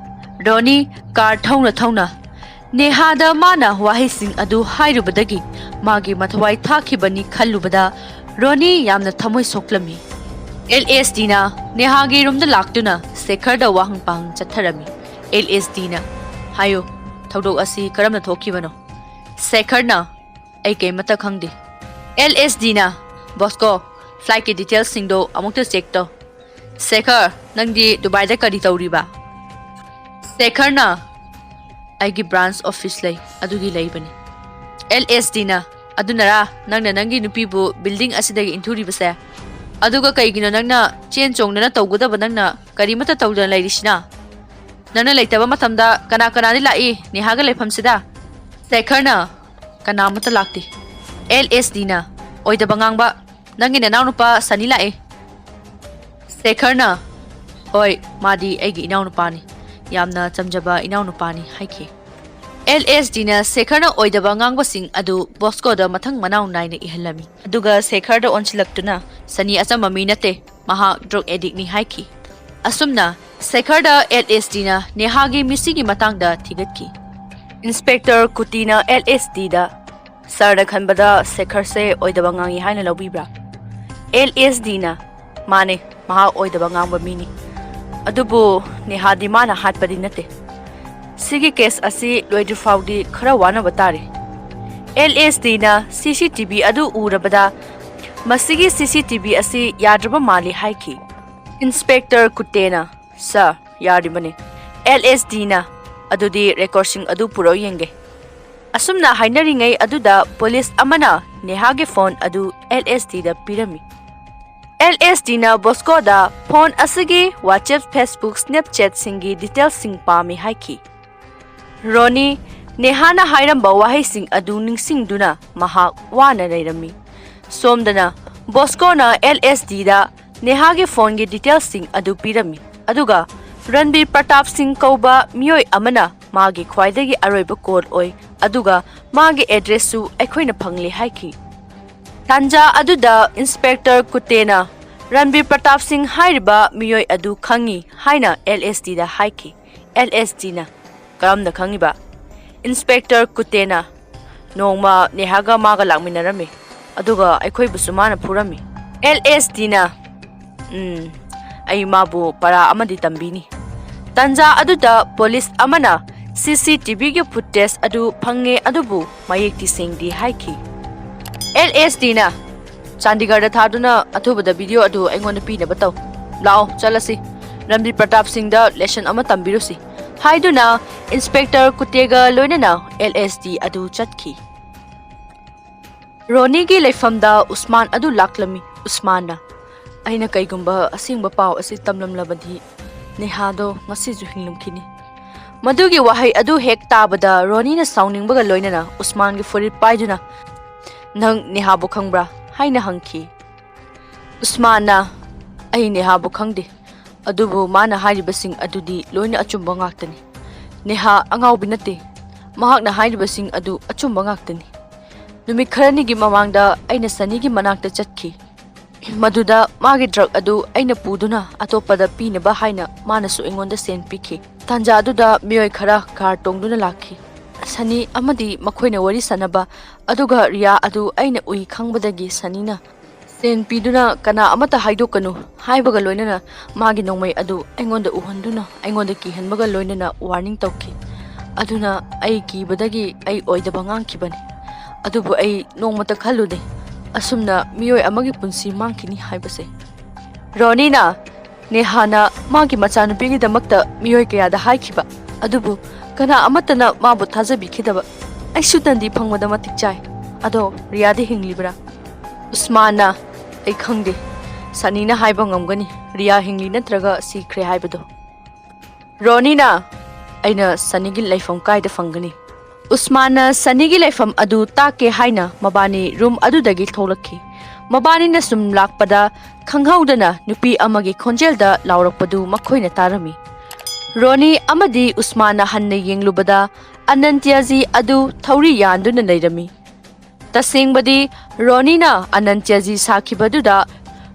ꯔꯣꯅꯤ ꯀꯥꯔ ꯊꯧꯅ ꯊꯧꯅ ꯅꯦꯍꯥꯗ ꯃꯥꯅ ꯋꯥꯍꯩꯁꯤꯡ ꯑꯗꯨ ꯍꯥꯏꯔꯨꯕꯗꯒꯤ ꯃꯥꯒꯤ ꯃꯊꯋꯥꯏ ꯊꯥꯈꯤꯕꯅꯤ ꯈꯜꯂꯨꯕꯗ ꯔꯣꯅꯤ ꯌꯥꯝꯅ ꯊꯃꯣꯏ ꯁꯣꯛꯂꯝꯃꯤ꯫ ꯑꯦꯜ ꯑꯦꯁ ꯗꯤꯅ ꯅꯦꯍꯥꯒꯤ ꯔꯨꯝꯗ ꯂꯥꯛꯇꯨꯅ ꯁꯦꯈꯔꯗ ꯋꯥꯍꯪ ꯄꯥꯍꯪ ꯆꯠꯊꯔꯝꯃꯤ꯫ ꯑꯦꯜ ꯑꯦꯁ ꯗꯤꯅ "ꯍꯥꯏꯌꯨ, ꯊꯧꯗꯣꯛ ꯑꯁꯤ ꯀꯔꯝꯅ ꯊꯣꯛꯈꯤꯕꯅꯣ?" ꯁꯦꯈꯔꯅ "ꯑꯩ ꯀꯩꯃꯠꯇ ꯈꯪꯗꯦ"꯫ ꯑꯦꯜ ꯑꯦꯁ ꯗꯤꯅ "ꯕꯣꯁꯀꯣ, ꯐ꯭ꯂꯥꯏꯠꯀꯤ ꯗꯤꯇꯦꯜꯁꯤꯡꯗꯣ ꯑꯃꯨꯛꯇ ꯆꯦꯛ ꯇꯧ"꯫ "ꯁꯦꯈꯔ, ꯅꯪꯗꯤ ꯗꯨꯕꯥꯏꯗ ꯀꯔꯤ ꯇꯧꯔꯤꯕ?" ꯁꯦꯈꯔꯅ "ꯑꯩꯒꯤ ꯕ꯭ꯔꯥꯟꯁ ꯑꯣꯐꯤꯁ ꯂꯩ, ꯑꯗꯨꯒꯤ ꯂꯩꯕꯅꯤ"꯫ ꯑꯦꯜ ꯑꯦꯁ ꯗꯤꯅ "ꯑꯗꯨꯅꯔꯥ ꯅꯪꯅ ꯅꯪꯒꯤ ꯅꯨꯄꯤꯕꯨ ꯕꯤꯜꯗꯤꯡ ꯑꯁꯤꯗꯒꯤ ꯏꯟꯊꯨꯔꯤꯕꯁꯦ? ꯑꯗꯨꯒ ꯀꯩꯒꯤꯅꯣ ꯅꯪꯅ ꯆꯦꯟ ꯆꯣꯡꯗꯅ ꯇꯧꯒꯗꯕ ꯅꯪꯅ ꯀꯔꯤꯃꯠꯇ ꯇꯧꯗꯅ ꯂꯩꯔꯤꯁꯤꯅ? ꯅꯪꯅ ꯂꯩꯇꯕ ꯃꯇꯝꯗ ꯀꯅꯥ ꯀꯅꯥꯗꯤ ꯂꯥꯛꯏ ꯅꯦꯍꯥꯒ ꯂꯩꯐꯝꯁꯤꯗ?" ꯁꯦꯈꯔꯅ "ꯀꯅꯥꯃꯠꯇ ꯂꯥꯛꯇꯦ"꯫ ꯑꯦꯜ ꯑꯦꯁ ꯗꯤꯅ "ꯑꯣꯏꯗꯕ ꯉꯥꯡꯕ, ꯅꯪꯒꯤ ꯅꯅꯥꯎꯅꯨꯄꯥ ꯁꯅꯤ ꯂꯥꯛꯑꯦ"꯫ ꯁꯦꯈꯔꯅ "ꯍꯣꯏ, ꯃꯥꯗꯤ ꯑꯩꯒꯤ ꯏꯅꯥꯎꯅꯨꯄꯥꯅꯤ, ꯌꯥꯝꯅ ꯆꯝꯖꯕ ꯏꯅꯥꯎꯅꯨꯄꯥꯅꯤ" ꯍꯥꯏꯈꯤ꯫ ꯑꯦꯜ ꯑꯦꯁ ꯗꯤꯅ ꯁꯦꯈꯔꯅ ꯑꯣꯏꯗꯕ ꯉꯥꯡꯕꯁꯤꯡ ꯑꯗꯨ ꯕꯣꯁꯀꯣꯗ ꯃꯊꯪ ꯃꯅꯥꯎ ꯅꯥꯏꯅ ꯏꯍꯜꯂꯝꯃꯤ꯫ ꯑꯗꯨꯒ ꯁꯦꯈꯔꯗ ꯑꯣꯟꯁꯤꯜꯂꯛꯇꯨꯅ "ꯁꯅꯤ ꯑꯆꯝꯕ ꯃꯤ ꯅꯠꯇꯦ, ꯃꯍꯥꯛ ꯗ꯭ꯔꯒ ꯑꯦꯗꯤꯛꯅꯤ" ꯍꯥꯏꯈꯤ꯫ ꯑꯁꯨꯝꯅ ꯁꯦꯈꯔꯗ ꯑꯦꯜ ꯑꯦꯁ ꯗꯤꯅ ꯅꯦꯍꯥꯒꯤ ꯃꯤꯁꯤꯒꯤ ꯃꯇꯥꯡꯗ ꯊꯤꯒꯠꯈꯤ꯫ ꯏꯟꯁꯄꯦꯛꯇꯔ ꯀꯨꯇꯤꯅ ꯑꯦꯜ ꯑꯦꯁ ꯗꯤꯗ "ꯁꯥꯔꯅ ꯈꯟꯕꯗ ꯁꯦꯈꯔꯁꯦ ꯑꯣꯏꯗꯕ ꯉꯥꯡꯉꯤ ꯍꯥꯏꯅ ꯂꯧꯕꯤꯕ꯭ꯔꯥ?" ꯑꯦꯜ ꯑꯦꯁ ꯗꯤꯅ "ꯃꯥꯅꯦ, ꯃꯍꯥꯛ ꯑꯣꯏꯗꯕ ꯉꯥꯡꯕ ꯃꯤꯅꯤ꯫ ꯑꯗꯨꯕꯨ ꯅꯦꯍꯥꯗꯤ ꯃꯥꯅ ꯍꯥꯠꯄꯗꯤ ꯅꯠꯇꯦ꯫ ꯁꯤꯒꯤ ꯀꯦꯁ ꯑꯁꯤ ꯂꯣꯏꯗ꯭ꯔꯤ ꯐꯥꯎꯗꯤ ꯈꯔ ꯋꯥꯅꯕ ꯇꯥꯔꯤ"꯫ ꯑꯦꯜ ꯑꯦꯁ ꯗꯤꯅ ꯁꯤ ꯁꯤ ꯇꯤ ꯚꯤ ꯑꯗꯨ ꯎꯔꯕꯗ "ꯃꯁꯤꯒꯤ ꯁꯤ ꯁꯤ ꯇꯤ ꯚꯤ ꯑꯁꯤ ꯌꯥꯗ꯭ꯔꯕ ꯃꯥꯜꯂꯤ" ꯍꯥꯏꯈꯤ꯫ ꯏꯟꯁꯄꯦꯛꯇꯔ ꯀꯨꯇꯦꯅ "ꯁꯥꯔ, ꯌꯥꯔꯤꯕꯅꯤ"꯫ ꯑꯦꯜ ꯑꯦꯁ ꯗꯤꯅ "ꯑꯗꯨꯗꯤ ꯔꯦꯀꯣꯔꯗꯁꯤꯡ ꯑꯗꯨ ꯄꯨꯔꯛꯎ ꯌꯦꯡꯒꯦ"꯫ ꯑꯁꯨꯝꯅ ꯍꯥꯏꯅꯔꯤꯉꯩ ꯑꯗꯨꯗ ꯄꯨꯂꯤꯁ ꯑꯃꯅ ꯅꯦꯍꯥꯒꯤ ꯐꯣꯟ ꯑꯗꯨ ꯑꯦꯜ ꯑꯦꯁ ꯗꯤꯗ ꯄꯤꯔꯝꯃꯤ꯫ ꯑꯦꯜ ꯑꯦꯁ ꯗꯤꯅ ꯕꯣꯁꯀꯣꯗ ꯐꯣꯟ ꯑꯁꯤꯒꯤ WhatsApp, Facebook, Snapchatꯁꯤꯡꯒꯤ detailsꯁꯤꯡ ꯄꯥꯝꯃꯤ ꯍꯥꯏꯈꯤ꯫ ꯔꯣꯅꯤ, ꯅꯦꯍꯥꯅ ꯍꯥꯏꯔꯝꯕ ꯋꯥꯍꯩꯁꯤꯡ ꯑꯗꯨ ꯅꯤꯡꯁꯤꯡꯗꯨꯅ ꯃꯍꯥꯛ ꯋꯥꯅ ꯂꯩꯔꯝꯃꯤ꯫ ꯁꯣꯝꯗꯅ ꯕꯣꯁꯀꯣꯅ ꯑꯦꯜ ꯑꯦꯁ ꯗꯤꯗ ꯅꯦꯍꯥꯒꯤ ꯐꯣꯟꯒꯤ detailsꯁꯤꯡ ꯑꯗꯨ ꯄꯤꯔꯝꯃꯤ, ꯑꯗꯨꯒ ꯔꯟꯕꯤꯔ ꯄ꯭ꯔꯇꯥꯞ ꯁꯤꯡ ꯀꯧꯕ ꯃꯤꯑꯣꯏ ꯑꯃꯅ ꯃꯥꯒꯤ ꯈ꯭ꯋꯥꯏꯗꯒꯤ ꯑꯔꯣꯏꯕ call ꯑꯣꯏ, ꯑꯗꯨꯒ ꯃꯥꯒꯤ addressꯁꯨ ꯑꯩꯈꯣꯏꯅ ꯐꯪꯂꯦ ꯍꯥꯏꯈꯤ꯫ ꯇꯥꯟꯖꯥ ꯑꯗꯨꯗ ꯏꯟꯁꯄꯦꯛꯇꯔ ꯀꯨꯇꯦꯅ ꯔꯟꯕꯤꯔ ꯄ꯭ꯔꯇꯥꯞ ꯁꯤꯡ ꯍꯥꯏꯔꯤꯕ ꯃꯤꯑꯣꯏ ꯑꯗꯨ ꯈꯪꯏ ꯍꯥꯏꯅ ꯑꯦꯜ ꯑꯦꯁ ꯗꯤꯗ ꯍꯥꯏꯈꯤ꯫ ꯑꯦꯜ ꯑꯦꯁ ꯗꯤꯅ, "ꯀꯔꯝꯅ ꯈꯪꯉꯤꯕ?" ꯏꯟꯁꯄꯦꯛꯇꯔ ꯀꯨꯇꯦꯅ, "ꯅꯣꯡꯃ ꯅꯦꯍꯥꯒ ꯃꯥꯒ ꯂꯥꯛꯃꯤꯟꯅꯔꯝꯃꯤ, ꯑꯗꯨꯒ ꯑꯩꯈꯣꯏꯕꯨꯁꯨ ꯃꯥꯅ ꯐꯨꯔꯝꯃꯤ꯫" ꯑꯦꯜ ꯑꯦꯁ ꯗꯤꯅ, "ꯎꯝ, ꯑꯩ ꯃꯥꯕꯨ ꯄꯔꯥ ꯑꯃꯗꯤ ꯇꯝꯕꯤꯅꯤ꯫" ꯇꯥꯟꯖꯥ ꯑꯗꯨꯗ ꯄꯨꯂꯤꯁ ꯑꯃꯅ ꯁꯤ ꯁꯤ ꯇꯤ ꯚꯤꯒꯤ footage ꯑꯗꯨ ꯐꯪꯉꯦ, ꯑꯗꯨꯕꯨ ꯃꯌꯦꯛꯇꯤ ꯁꯦꯡꯗꯦ ꯍꯥꯏꯈꯤ꯫ ꯑꯦꯜ ꯑꯦꯁ ꯗꯤꯅ, "ꯆꯥꯟꯗꯤꯒꯔꯗ ꯊꯥꯗꯨꯅ ꯑꯊꯨꯕꯗ video ꯑꯗꯨ ꯑꯩꯉꯣꯟꯗ ꯄꯤꯅꯕ ꯇꯧ꯫ ꯂꯥꯛꯑꯣ, ꯆꯠꯂꯁꯤ꯫ ꯔꯟꯕꯤꯔ ꯄ꯭ꯔꯇꯥꯞ ꯁꯤꯡꯗ lesson ꯑꯃ ꯇꯝꯕꯤꯔꯨꯁꯤ" ꯍꯥꯏꯗꯨꯅ ꯏꯟꯁꯄꯦꯛꯇꯔ ꯀꯨꯇꯦꯒ ꯂꯣꯏꯅꯅ ꯑꯦꯜ ꯑꯦꯁ ꯗꯤ ꯑꯗꯨ ꯆꯠꯈꯤ꯫ ꯔꯣꯅꯤꯒꯤ ꯂꯩꯐꯝꯗ ꯎꯁꯃꯥꯟ ꯑꯗꯨ ꯂꯥꯛꯂꯝꯃꯤ꯫ ꯎꯁꯃꯥꯟꯅ, "ꯑꯩꯅ ꯀꯩꯒꯨꯝꯕ ꯑꯁꯦꯡꯕ ꯄꯥꯎ ꯑꯁꯤ ꯇꯝꯂꯝꯂꯕꯗꯤ ꯅꯦꯍꯥꯗꯣ ꯉꯁꯤꯁꯨ ꯍꯤꯡꯂꯝꯈꯤꯅꯤ꯫" ꯃꯗꯨꯒꯤ ꯋꯥꯍꯩ ꯑꯗꯨ ꯍꯦꯛ ꯇꯥꯕꯗ ꯔꯣꯅꯤꯅ ꯁꯥꯎꯅꯤꯡꯕꯒ ꯂꯣꯏꯅꯅ ꯎꯁꯃꯥꯟꯒꯤ ꯐꯨꯔꯤꯠ ꯄꯥꯏꯗꯨꯅ, "ꯅꯪ ꯅꯦꯍꯥꯕꯨ ꯈꯪꯕ꯭ꯔꯥ?" ꯍꯥꯏꯅ ꯍꯪꯈꯤ꯫ ꯎꯁꯃꯥꯟꯅ, "ꯑꯩ ꯅꯦꯍꯥꯕꯨ ꯈꯪꯗꯦ, ꯑꯗꯨꯕꯨ ꯃꯥꯅ ꯍꯥꯏꯔꯤꯕꯁꯤꯡ ꯑꯗꯨꯗꯤ ꯂꯣꯏꯅ ꯑꯆꯨꯝꯕ ꯉꯥꯛꯇꯅꯤ꯫ ꯅꯦꯍꯥ ꯑꯉꯥꯎꯕꯤ ꯅꯠꯇꯦ꯫ ꯃꯍꯥꯛꯅ ꯍꯥꯏꯔꯤꯕꯁꯤꯡ ꯑꯗꯨ ꯑꯆꯨꯝꯕ ꯉꯥꯛꯇꯅꯤ꯫ ꯅꯨꯃꯤꯠ ꯈꯔꯅꯤꯒꯤ ꯃꯃꯥꯡꯗ ꯑꯩꯅ ꯁꯅꯤꯒꯤ ꯃꯅꯥꯛꯇ ꯆꯠꯈꯤ꯫ ꯃꯗꯨꯗ ꯃꯥꯒꯤ drug ꯑꯗꯨ ꯑꯩꯅ ꯄꯨꯗꯨꯅ ꯑꯇꯣꯞꯄꯗ ꯄꯤꯅꯕ ꯍꯥꯏꯅ ꯃꯥꯅꯁꯨ ꯑꯩꯉꯣꯟꯗ ꯁꯦꯟ ꯄꯤꯈꯤ꯫ ꯇꯥꯟꯖꯥ ꯑꯗꯨꯗ ꯃꯤꯑꯣꯏ ꯈꯔ car ꯇꯣꯡꯗꯨꯅ ꯂꯥꯛꯈꯤ꯫ ꯁꯅꯤ ꯑꯃꯗꯤ ꯃꯈꯣꯏꯅ ꯋꯥꯔꯤ ꯁꯥꯅꯕ, ꯑꯗꯨꯒ ꯔꯤꯌꯥ ꯑꯗꯨ ꯑꯩꯅ ꯎꯏ ꯈꯪꯕꯗꯒꯤ ꯁꯅꯤꯅ ꯁꯦꯟ ꯄꯤꯗꯨꯅ ꯀꯅꯥ ꯑꯃꯠꯇ ꯍꯥꯏꯗꯣꯛꯀꯅꯨ ꯍꯥꯏꯕꯒ ꯂꯣꯏꯅꯅ ꯃꯥꯒꯤ ꯅꯣꯡꯃꯩ ꯑꯗꯨ ꯑꯩꯉꯣꯟꯗ ꯎꯍꯟꯗꯨꯅ ꯑꯩꯉꯣꯟꯗ ꯀꯤꯍꯟꯕꯒ ꯂꯣꯏꯅꯅ warning ꯇꯧꯈꯤ꯫ ꯑꯗꯨꯅ ꯑꯩ ꯀꯤꯕꯗꯒꯤ ꯑꯩ ꯑꯣꯏꯗꯕ ꯉꯥꯡꯈꯤꯕꯅꯤ꯫ ꯑꯗꯨꯕꯨ ꯑꯩ ꯅꯣꯡꯃꯇ ꯈꯜꯂꯨꯗꯦ ꯑꯁꯨꯝꯅ ꯃꯤꯑꯣꯏ ꯑꯃꯒꯤ ꯄꯨꯟꯁꯤ ꯃꯥꯡꯈꯤꯅꯤ ꯍꯥꯏꯕꯁꯦ꯫" ꯔꯣꯅꯤꯅ, "ꯅꯦꯍꯥꯅ ꯃꯥꯒꯤ ꯃꯆꯥꯅꯨꯄꯤꯒꯤꯗꯃꯛꯇ ꯃꯤꯑꯣꯏ ꯀꯌꯥꯗ ꯍꯥꯏꯈꯤꯕ, ꯑꯗꯨꯕꯨ ꯀꯅꯥ ꯑꯃꯠꯇꯅ ꯃꯥꯕꯨ ꯊꯥꯖꯕꯤꯈꯤꯗꯕ꯫ ꯑꯩꯁꯨ ꯗꯟꯗꯤ ꯐꯪꯕꯗ ꯃꯇꯤꯛ ꯆꯥꯏ꯫ ꯑꯗꯣ ꯔꯤꯌꯥꯗꯤ ꯍꯤꯡꯂꯤꯕ꯭ꯔꯥ? ꯎꯁꯃꯥꯟꯅ, "ꯑꯩ ꯈꯪꯗꯦ꯫ ꯁꯅꯤꯅ ꯍꯥꯏꯕ ꯉꯝꯒꯅꯤ ꯔꯤꯌꯥ ꯍꯤꯡꯂꯤ ꯅꯠꯇ꯭ꯔꯒ ꯁꯤꯈ꯭ꯔꯦ ꯍꯥꯏꯕꯗꯣ꯫" ꯔꯣꯅꯤꯅ, "ꯑꯩꯅ ꯁꯅꯤꯒꯤ ꯂꯩꯐꯝ ꯀꯥꯏꯗ ꯐꯪꯒꯅꯤ?" ꯎꯁꯃꯥꯟꯅ ꯁꯅꯤꯒꯤ ꯂꯩꯐꯝ ꯑꯗꯨ ꯇꯥꯛꯀꯦ ꯍꯥꯏꯅ ꯃꯕꯥꯅꯤ ꯔꯨꯝ ꯑꯗꯨꯗꯒꯤ ꯊꯣꯛꯂꯛꯈꯤ꯫ ꯃꯕꯥꯅꯤꯅ ꯁꯨꯝ ꯂꯥꯛꯄꯗ ꯈꯪꯍꯧꯗꯅ ꯅꯨꯄꯤ ꯑꯃꯒꯤ ꯈꯣꯟꯖꯦꯜꯗ ꯂꯥꯎꯔꯛꯄꯗꯨ ꯃꯈꯣꯏꯅ ꯇꯥꯔꯝꯃꯤ꯫ ꯔꯣꯅꯤ ꯑꯃꯗꯤ ꯎꯁꯃꯥꯟꯅ ꯍꯟꯅ ꯌꯦꯡꯂꯨꯕꯗ ꯑꯅꯟꯇ꯭ꯌꯖꯤ ꯑꯗꯨ ꯊꯧꯔꯤ ꯌꯥꯟꯗꯨꯅ ꯂꯩꯔꯝꯃꯤ꯫ ꯇꯁꯦꯡꯕꯗꯤ ꯔꯣꯅꯤꯅ ꯑꯅꯟꯇ꯭ꯌꯖꯤ ꯁꯥꯈꯤꯕꯗꯨꯗ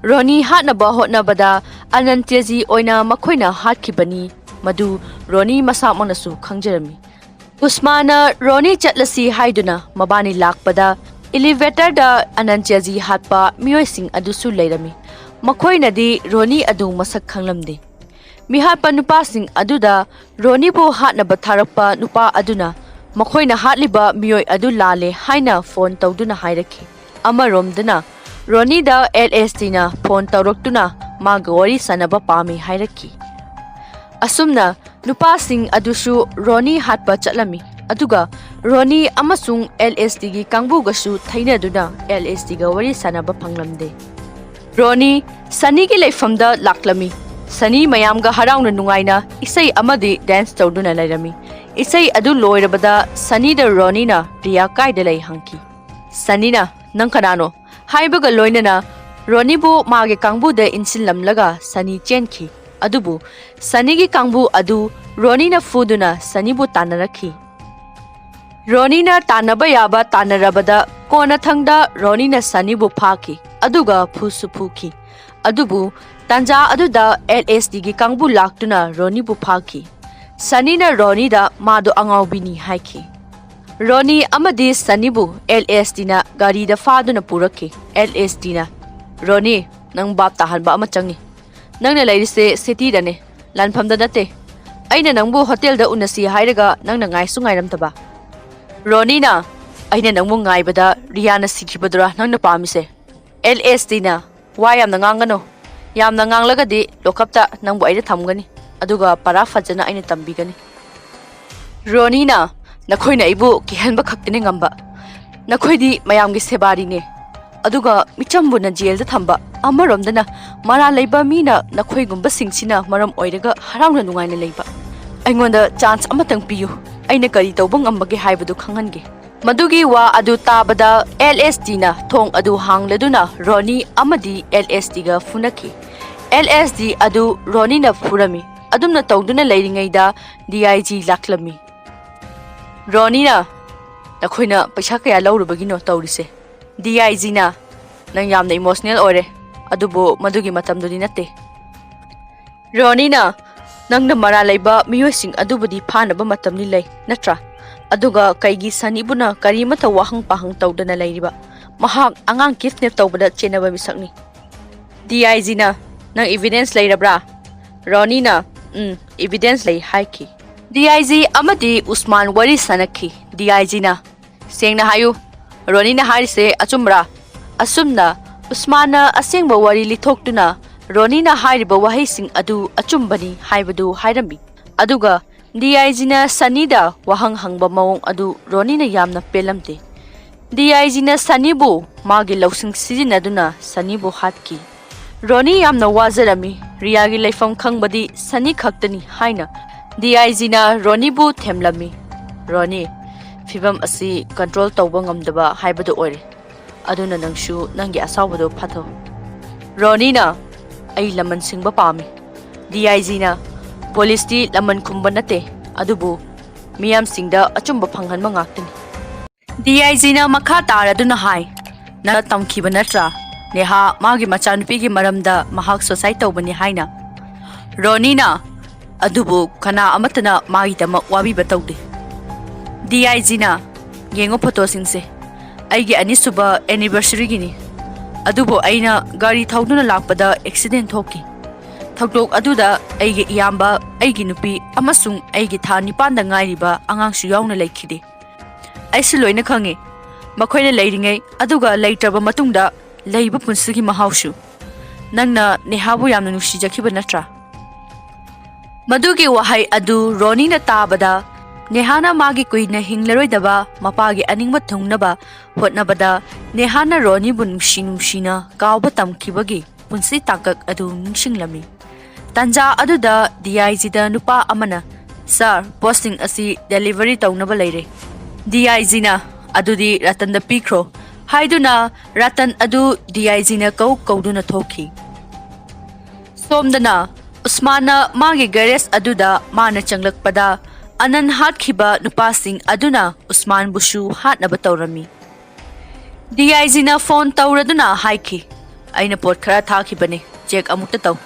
ꯔꯣꯅꯤ ꯍꯥꯠꯅꯕ ꯍꯣꯠꯅꯕꯗ ꯑꯅꯟꯇ꯭ꯌꯖꯤ ꯑꯣꯏꯅ ꯃꯈꯣꯏꯅ ꯍꯥꯠꯈꯤꯕꯅꯤ꯫ ꯃꯗꯨ ꯔꯣꯅꯤ ꯃꯁꯥꯃꯛꯅꯁꯨ ꯈꯪꯖꯔꯝꯃꯤ꯫ ꯎꯁꯃꯥꯟꯅ ꯔꯣꯅꯤ ꯆꯠꯂꯁꯤ ꯍꯥꯏꯗꯨꯅ ꯃꯕꯥꯅꯤ ꯂꯥꯛꯄꯗ ꯏꯂꯤꯚꯦꯇꯔꯗ ꯑꯅꯟꯇ꯭ꯌꯖꯤ ꯍꯥꯠꯄ ꯃꯤꯑꯣꯏꯁꯤꯡ ꯑꯗꯨꯁꯨ ꯂꯩꯔꯝꯃꯤ꯫ ꯃꯈꯣꯏꯅꯗꯤ ꯔꯣꯅꯤ ꯑꯗꯨ ꯃꯁꯛ ꯈꯪꯂꯝꯗꯦ꯫ ꯃꯤꯍꯥꯠꯄ ꯅꯨꯄꯥꯁꯤꯡ ꯑꯗꯨꯗ ꯔꯣꯅꯤꯕꯨ ꯍꯥꯠꯅꯕ ꯊꯥꯔꯛꯄ ꯅꯨꯄꯥ ꯑꯗꯨꯅ ꯃꯈꯣꯏꯅ ꯍꯥꯠꯂꯤꯕ ꯃꯤꯑꯣꯏ ꯑꯗꯨ ꯂꯥꯜꯂꯦ ꯍꯥꯏꯅ ꯐꯣꯟ ꯇꯧꯗꯨꯅ ꯍꯥꯏꯔꯛꯈꯤ꯫ ꯑꯃꯔꯣꯝꯗꯅ ꯔꯣꯅꯤꯗ ꯑꯦꯜ ꯑꯦꯁ ꯇꯤꯅ ꯐꯣꯟ ꯇꯧꯔꯛꯇꯨꯅ ꯃꯥꯒ ꯋꯥꯔꯤ ꯁꯥꯟꯅꯕ ꯄꯥꯝꯃꯤ ꯍꯥꯏꯔꯛꯈꯤ꯫ ꯑꯁꯨꯝꯅ ꯅꯨꯄꯥꯁꯤꯡ ꯑꯗꯨꯁꯨ ꯔꯣꯅꯤ ꯍꯥꯠꯄ ꯆꯠꯂꯝꯃꯤ꯫ ꯑꯗꯨꯒ ꯔꯣꯅꯤ ꯑꯃꯁꯨꯡ ꯑꯦꯜ ꯑꯦꯁ ꯇꯤꯒꯤ ꯀꯥꯡꯕꯨꯒꯁꯨ ꯊꯩꯅꯗꯨꯅ ꯑꯦꯜ ꯑꯦꯁ ꯇꯤꯒ ꯋꯥꯔꯤ ꯁꯥꯟꯅꯕ ꯐꯪꯂꯝꯗꯦ꯫ ꯔꯣꯅꯤ ꯁꯅꯤꯒꯤ ꯂꯩꯐꯝꯗ ꯂꯥꯛꯂꯝꯃꯤ꯫ ꯁꯅꯤ ꯃꯌꯥꯝꯒ ꯍꯔꯥꯎꯅ ꯅꯨꯡꯉꯥꯏꯅ ꯏꯁꯩ ꯑꯃꯗꯤ ꯗꯥꯟꯁ ꯇꯧꯗꯨꯅ ꯂꯩꯔꯝꯃꯤ꯫ ꯏꯁꯩ ꯑꯗꯨ ꯂꯣꯏꯔꯕꯗ ꯁꯅꯤꯗ ꯔꯣꯅꯤꯅ ꯔꯤꯌꯥ ꯀꯥꯏꯗ ꯂꯩ ꯍꯪꯈꯤ꯫ ꯁꯅꯤꯅ, "ꯅꯪ ꯀꯅꯥꯅꯣ?" ꯍꯥꯏꯕꯒ ꯂꯣꯏꯅꯅ ꯔꯣꯅꯤꯕꯨ ꯃꯥꯒꯤ ꯀꯥꯡꯕꯨꯗ ꯏꯟꯁꯤꯜꯂꯝꯂꯒ ꯁꯅꯤ ꯆꯦꯟꯈꯤ꯫ ꯑꯗꯨꯕꯨ ꯁꯅꯤꯒꯤ ꯀꯥꯡꯕꯨ ꯑꯗꯨ ꯔꯣꯅꯤꯅ ꯐꯨꯗꯨꯅ ꯁꯅꯤꯕꯨ ꯇꯥꯟꯅꯔꯛꯈꯤ꯫ ꯔꯣꯅꯤꯅ ꯇꯥꯟꯅꯕ ꯌꯥꯕ ꯇꯥꯟꯅꯔꯕꯗ ꯀꯣꯟꯅꯊꯪꯗ ꯔꯣꯅꯤꯅ ꯁꯅꯤꯕꯨ ꯐꯥꯈꯤ, ꯑꯗꯨꯒ ꯐꯨꯁꯨ ꯐꯨꯈꯤ꯫ ꯑꯗꯨꯕꯨ ꯇꯥꯟꯖꯥ ꯑꯗꯨꯗ ꯑꯦꯜ ꯑꯦꯁ ꯇꯤꯒꯤ ꯀꯥꯡꯕꯨ ꯂꯥꯛꯇꯨꯅ ꯔꯣꯅꯤꯕꯨ ꯐꯥꯈꯤ꯫ ꯁꯅꯤꯅ ꯔꯣꯅꯤꯗ ꯃꯥꯗꯣ ꯑꯉꯥꯎꯕꯤꯅꯤ ꯍꯥꯏꯈꯤ꯫ ꯔꯣꯅꯤ ꯑꯃꯗꯤ ꯁꯅꯤꯕꯨ ꯑꯦꯜ ꯑꯦꯁ ꯇꯤꯅ ꯒꯥꯔꯤꯗ ꯐꯥꯗꯨꯅ ꯄꯨꯔꯛꯈꯤ꯫ ꯑꯦꯜ ꯑꯦꯁ ꯇꯤꯅ, "ꯔꯣꯅꯤ, ꯅꯪ ꯚꯥꯞ ꯇꯥꯍꯟꯕ ꯑꯃ ꯆꯪꯏ꯫ ꯅꯪꯅ ꯂꯩꯔꯤꯁꯦ ꯁꯤꯇꯤꯗꯅꯦ, ꯂꯥꯟꯐꯝꯗ ꯅꯠꯇꯦ꯫ ꯑꯩꯅ ꯅꯪꯕꯨ ꯍꯣꯇꯦꯜꯗ ꯎꯅꯁꯤ ꯍꯥꯏꯔꯒ ꯅꯪꯅ ꯉꯥꯏꯁꯨ ꯉꯥꯏꯔꯝꯗꯕ꯫" ꯔꯣꯅꯤꯅ, "ꯑꯩꯅ ꯅꯪꯕꯨ ꯉꯥꯏꯕꯗ ꯔꯤꯌꯥꯅ ꯁꯤꯈꯤꯕꯗꯨꯔꯥ ꯅꯪꯅ ꯄꯥꯝꯃꯤꯁꯦ?" ꯑꯦꯜ ꯑꯦꯁ ꯇꯤꯅ, "ꯋꯥ ꯌꯥꯝꯅ ꯉꯥꯡꯒꯅꯨ꯫ ꯌꯥꯝꯅ ꯉꯥꯡꯂꯒꯗꯤ ꯂꯣꯀꯞꯇ ꯅꯪꯕꯨ ꯑꯩꯅ ꯊꯝꯒꯅꯤ, ꯑꯗꯨꯒ ꯄꯔꯥ ꯐꯖꯅ ꯑꯩꯅ ꯇꯝꯕꯤꯒꯅꯤ꯫" ꯔꯣꯅꯤꯅ, ꯅꯈꯣꯏꯅ ꯑꯩꯕꯨ ꯀꯤꯍꯟꯕ ꯈꯛꯇꯅꯤ ꯉꯝꯕ꯫ ꯅꯈꯣꯏꯗꯤ ꯃꯌꯥꯝꯒꯤ ꯁꯦꯕꯥꯔꯤꯅꯦ꯫ ꯑꯗꯨꯒ ꯃꯤꯆꯝꯕꯨꯅ ꯖꯦꯜꯗ ꯊꯝꯕ꯫ ꯑꯃꯔꯣꯝꯗꯅ ꯃꯔꯥꯜ ꯂꯩꯕ ꯃꯤꯅ ꯅꯈꯣꯏꯒꯨꯝꯕꯁꯤꯡꯁꯤꯅ ꯃꯔꯝ ꯑꯣꯏꯔꯒ ꯍꯔꯥꯎꯅ ꯅꯨꯡꯉꯥꯏꯅ ꯂꯩꯕ꯫ ꯑꯩꯉꯣꯟꯗ ꯆꯥꯟꯁ ꯑꯃꯇꯪ ꯄꯤꯌꯨ꯫ ꯑꯩꯅ ꯀꯔꯤ ꯇꯧꯕ ꯉꯝꯕꯒꯦ ꯍꯥꯏꯕꯗꯨ ꯈꯪꯍꯟꯒꯦ꯫ ꯃꯗꯨꯒꯤ ꯋꯥ ꯑꯗꯨ ꯇꯥꯕꯗ ꯑꯦꯜ ꯑꯦꯁ ꯗꯤꯅ ꯊꯣꯡ ꯑꯗꯨ ꯍꯥꯡꯂꯗꯨꯅ ꯔꯣꯅꯤ ꯑꯃꯗꯤ ꯑꯦꯜ ꯑꯦꯁ ꯗꯤꯒ ꯐꯨꯅꯈꯤ꯫ ꯑꯦꯜ ꯑꯦꯁ ꯗꯤ ꯑꯗꯨ ꯔꯣꯅꯤꯅ ꯐꯨꯔꯝꯃꯤ꯫ ꯑꯗꯨꯝꯅ ꯇꯧꯗꯨꯅ ꯂꯩꯔꯤꯉꯩꯗ ꯗꯤ ꯑꯥꯏ ꯖꯤ ꯂꯥꯛꯂꯝꯃꯤ꯫ ꯔꯣꯅꯤꯅ, "ꯅꯈꯣꯏꯅ ꯄꯩꯁꯥ ꯀꯌꯥ ꯂꯧꯔꯨꯕꯒꯤꯅꯣ ꯇꯧꯔꯤꯁꯦ?" ꯗꯤ ꯑꯥꯏ ꯖꯤꯅ, "ꯅꯪ ꯌꯥꯝꯅ ꯏꯃꯣꯁꯅꯦꯜ ꯑꯣꯏꯔꯦ, ꯑꯗꯨꯕꯨ ꯃꯗꯨꯒꯤ ꯃꯇꯝꯗꯨꯗꯤ ꯅꯠꯇꯦ꯫" ꯔꯣꯅꯤꯅ, "ꯅꯪꯅ ꯃꯔꯥꯜ ꯂꯩꯕ ꯃꯤꯑꯣꯏꯁꯤꯡ ꯑꯗꯨꯕꯨꯗꯤ ꯐꯥꯅꯕ ꯃꯇꯝꯗꯤ ꯂꯩ, ꯅꯠꯇ꯭ꯔꯥ? ꯑꯗꯨꯒ ꯀꯩꯒꯤ ꯁꯅꯤꯕꯨꯅ ꯀꯔꯤꯃꯠꯇ ꯋꯥꯍꯪ ꯄꯥꯍꯪ ꯇꯧꯗꯅ ꯂꯩꯔꯤꯕ? ꯃꯍꯥꯛ ꯑꯉꯥꯡ ꯀꯤꯗꯅꯦꯞ ꯇꯧꯕꯗ ꯆꯦꯟꯅꯕ ꯃꯤꯁꯛꯅꯤ꯫" ꯗꯤ ꯑꯥꯏ ꯖꯤꯅ, "ꯅꯪ ꯏꯚꯤꯗꯦꯟꯁ ꯂꯩꯔꯕ꯭ꯔꯥ?" ꯔꯣꯅꯤꯅ, "ꯎꯝ, ꯏꯚꯤꯗꯦꯟꯁ ꯂꯩ" ꯍꯥꯏꯈꯤ꯫ ꯗꯤ ꯑꯥꯏ ꯖꯤ ꯑꯃꯗꯤ ꯎꯁꯃꯥꯟ ꯋꯥꯔꯤ ꯁꯥꯅꯈꯤ꯫ ꯗꯤ ꯑꯥꯏ ꯖꯤꯅ, "ꯁꯦꯡꯅ ꯍꯥꯏꯌꯨ, ꯔꯣꯅꯤꯅ ꯍꯥꯏꯔꯤꯁꯦ ꯑꯆꯨꯝꯕ꯭ꯔꯥ?" ꯑꯁꯨꯝꯅ ꯎꯁꯃꯥꯟꯅ ꯑꯁꯦꯡꯕ ꯋꯥꯔꯤ ꯂꯤꯊꯣꯛꯇꯨꯅ ꯔꯣꯅꯤꯅ ꯍꯥꯏꯔꯤꯕ ꯋꯥꯍꯩꯁꯤꯡ ꯑꯗꯨ ꯑꯆꯨꯝꯕꯅꯤ ꯍꯥꯏꯕꯗꯨ ꯍꯥꯏꯔꯝꯃꯤ꯫ ꯑꯗꯨꯒ ꯗꯤ ꯑꯥꯏ ꯖꯤꯅ ꯁꯅꯤꯗ ꯋꯥꯍꯪ ꯍꯪꯕ ꯃꯑꯣꯡ ꯑꯗꯨ ꯔꯣꯅꯤꯅ ꯌꯥꯝꯅ ꯄꯦꯜꯂꯝꯗꯦ꯫ ꯗꯤ ꯑꯥꯏ ꯖꯤꯅ ꯁꯅꯤꯕꯨ ꯃꯥꯒꯤ ꯂꯧꯁꯤꯡ ꯁꯤꯖꯤꯟꯅꯗꯨꯅ ꯁꯅꯤꯕꯨ ꯍꯥꯠꯈꯤ꯫ ꯔꯣꯅꯤ ꯌꯥꯝꯅ ꯋꯥꯖꯔꯝꯃꯤ꯫ ꯔꯤꯌꯥꯒꯤ ꯂꯩꯐꯝ ꯈꯪꯕꯗꯤ ꯁꯅꯤ ꯈꯛꯇꯅꯤ ꯍꯥꯏꯅ ꯗꯤ ꯑꯥꯏ ꯖꯤꯅ ꯔꯣꯅꯤꯕꯨ ꯊꯦꯝꯂꯝꯃꯤ꯫ "ꯔꯣꯅꯤ, ꯐꯤꯚꯝ ꯑꯁꯤ ꯀꯟꯇ꯭ꯔꯣꯜ ꯇꯧꯕ ꯉꯝꯗꯕ ꯍꯥꯏꯕꯗꯨ ꯑꯣꯏꯔꯦ꯫ ꯑꯗꯨꯅ ꯅꯪꯁꯨ ꯅꯪꯒꯤ ꯑꯁꯥꯎꯕꯗꯨ ꯐꯥꯊꯧ꯫" ꯔꯣꯅꯤꯅ, "ꯑꯩ ꯂꯃꯟ ꯁꯤꯡꯕ ꯄꯥꯝꯃꯤ꯫" ꯗꯤ ꯑꯥꯏ ꯖꯤꯅ, "ꯄꯨꯂꯤꯁꯇꯤ ꯂꯃꯟ ꯈꯨꯝꯕ ꯅꯠꯇꯦ, ꯑꯗꯨꯕꯨ ꯃꯤꯌꯥꯝꯁꯤꯡꯗ ꯑꯆꯨꯝꯕ ꯐꯪꯍꯟꯕ ꯉꯥꯛꯇꯅꯤ꯫" ꯗꯤ ꯑꯥꯏ ꯖꯤꯅ ꯃꯈꯥ ꯇꯥꯔꯗꯨꯅ ꯍꯥꯏ, "ꯅꯪ ꯇꯝꯈꯤꯕ ꯅꯠꯇ꯭ꯔꯥ? ꯅꯦꯍꯥ ꯃꯥꯒꯤ ꯃꯆꯥꯅꯨꯄꯤꯒꯤ ꯃꯔꯝꯗ ꯃꯍꯥꯛ ꯁꯨꯁꯥꯏꯗ ꯇꯧꯕꯅꯤ ꯍꯥꯏꯅ꯫" ꯔꯣꯅꯤꯅ, "ꯑꯗꯨꯕꯨ ꯀꯅꯥ ꯑꯃꯠꯇꯅ ꯃꯥꯒꯤꯗꯃꯛ ꯋꯥꯕꯤꯕ ꯇꯧꯗꯦ꯫" ꯗꯤ ꯑꯥꯏ ꯖꯤꯅ, "ꯌꯦꯡꯉꯣ ꯐꯣꯇꯣꯁꯤꯡꯁꯦ꯫ ꯑꯩꯒꯤ ꯑꯅꯤꯁꯨꯕ ꯑꯦꯅꯤꯚꯔꯁꯔꯤꯒꯤꯅꯤ꯫ ꯑꯗꯨꯕꯨ ꯑꯩꯅ ꯒꯥꯔꯤ ꯊꯧꯗꯨꯅ ꯂꯥꯛꯄꯗ ꯑꯦꯛꯁꯤꯗꯦꯟ ꯊꯣꯛꯈꯤ꯫ ꯊꯧꯗꯣꯛ ꯑꯗꯨꯗ ꯑꯩꯒꯤ ꯏꯌꯥꯝꯕ, ꯑꯩꯒꯤ ꯅꯨꯄꯤ ꯑꯃꯁꯨꯡ ꯑꯩꯒꯤ ꯊꯥ ꯅꯤꯄꯥꯟꯗ ꯉꯥꯏꯔꯤꯕ ꯑꯉꯥꯡꯁꯨ ꯌꯥꯎꯅ ꯂꯩꯈꯤꯗꯦ꯫ ꯑꯩꯁꯨ ꯂꯣꯏꯅ ꯈꯪꯉꯤ꯫ ꯃꯈꯣꯏꯅ ꯂꯩꯔꯤꯉꯩ ꯑꯗꯨꯒ ꯂꯩꯇ꯭ꯔꯕ ꯃꯇꯨꯡꯗ ꯂꯩꯕ ꯄꯨꯟꯁꯤꯒꯤ ꯃꯍꯥꯎꯁꯨ꯫ ꯅꯪꯅ ꯅꯦꯍꯥꯕꯨ ꯌꯥꯝꯅ ꯅꯨꯡꯁꯤꯖꯈꯤꯕ ꯅꯠꯇ꯭ꯔꯥ?" ꯃꯗꯨꯒꯤ ꯋꯥꯍꯩ ꯑꯗꯨ ꯔꯣꯅꯤꯅ ꯇꯥꯕꯗ ꯅꯦꯍꯥꯅ ꯃꯥꯒꯤ ꯀꯨꯏꯅ ꯍꯤꯡꯂꯔꯣꯏꯗꯕ ꯃꯄꯥꯒꯤ ꯑꯅꯤꯡꯕ ꯊꯨꯡꯅꯕ ꯍꯣꯠꯅꯕꯗ ꯅꯦꯍꯥꯅ ꯔꯣꯅꯤꯕꯨ ꯅꯨꯡꯁꯤ ꯅꯨꯡꯁꯤꯅ ꯀꯥꯎꯕ ꯇꯝꯈꯤꯕꯒꯤ ꯄꯨꯟꯁꯤ ꯇꯥꯡꯀꯛ ꯑꯗꯨ ꯅꯤꯡꯁꯤꯡꯂꯝꯃꯤ꯫ ꯇꯥꯟꯖꯥ ꯑꯗꯨꯗ ꯗꯤ ꯑꯥꯏ ꯖꯤꯗ ꯅꯨꯄꯥ ꯑꯃꯅ, "ꯁꯥꯔ, ꯄꯣꯁꯇꯤꯡ ꯑꯁꯤ ꯗꯦꯂꯤꯚꯔꯤ ꯇꯧꯅꯕ ꯂꯩꯔꯦ꯫" ꯗꯤ ꯑꯥꯏ ꯖꯤꯅ, "ꯑꯗꯨꯗꯤ ꯔꯇꯟꯗ ꯄꯤꯈ꯭ꯔꯣ" ꯍꯥꯏꯗꯨꯅ ꯔꯇꯟ ꯑꯗꯨ ꯗꯤ ꯑꯥꯏ ꯖꯤꯅ ꯀꯧ ꯀꯧꯗꯨꯅ ꯊꯣꯛꯈꯤ꯫ ꯁꯣꯝꯗꯅ ꯎꯁꯃꯥꯟꯅ ꯃꯥꯒꯤ ꯒꯦꯔꯦꯖ ꯑꯗꯨꯗ ꯃꯥꯅ ꯆꯪꯂꯛꯄꯗ ꯑꯅꯟ ꯍꯥꯠꯈꯤꯕ ꯅꯨꯄꯥꯁꯤꯡ ꯑꯗꯨꯅ ꯎꯁꯃꯥꯟꯕꯨꯁꯨ ꯍꯥꯠꯅꯕ ꯇꯧꯔꯝꯃꯤ꯫ ꯗꯤ ꯑꯥꯏ ꯖꯤꯅ ꯐꯣꯟ ꯇꯧꯔꯗꯨꯅ ꯍꯥꯏꯈꯤ, "ꯑꯩꯅ ꯄꯣꯠ ꯈꯔ ꯊꯥꯈꯤꯕꯅꯤ, ꯆꯦꯛ ꯑꯃꯨꯛꯇ ꯇꯧ꯫"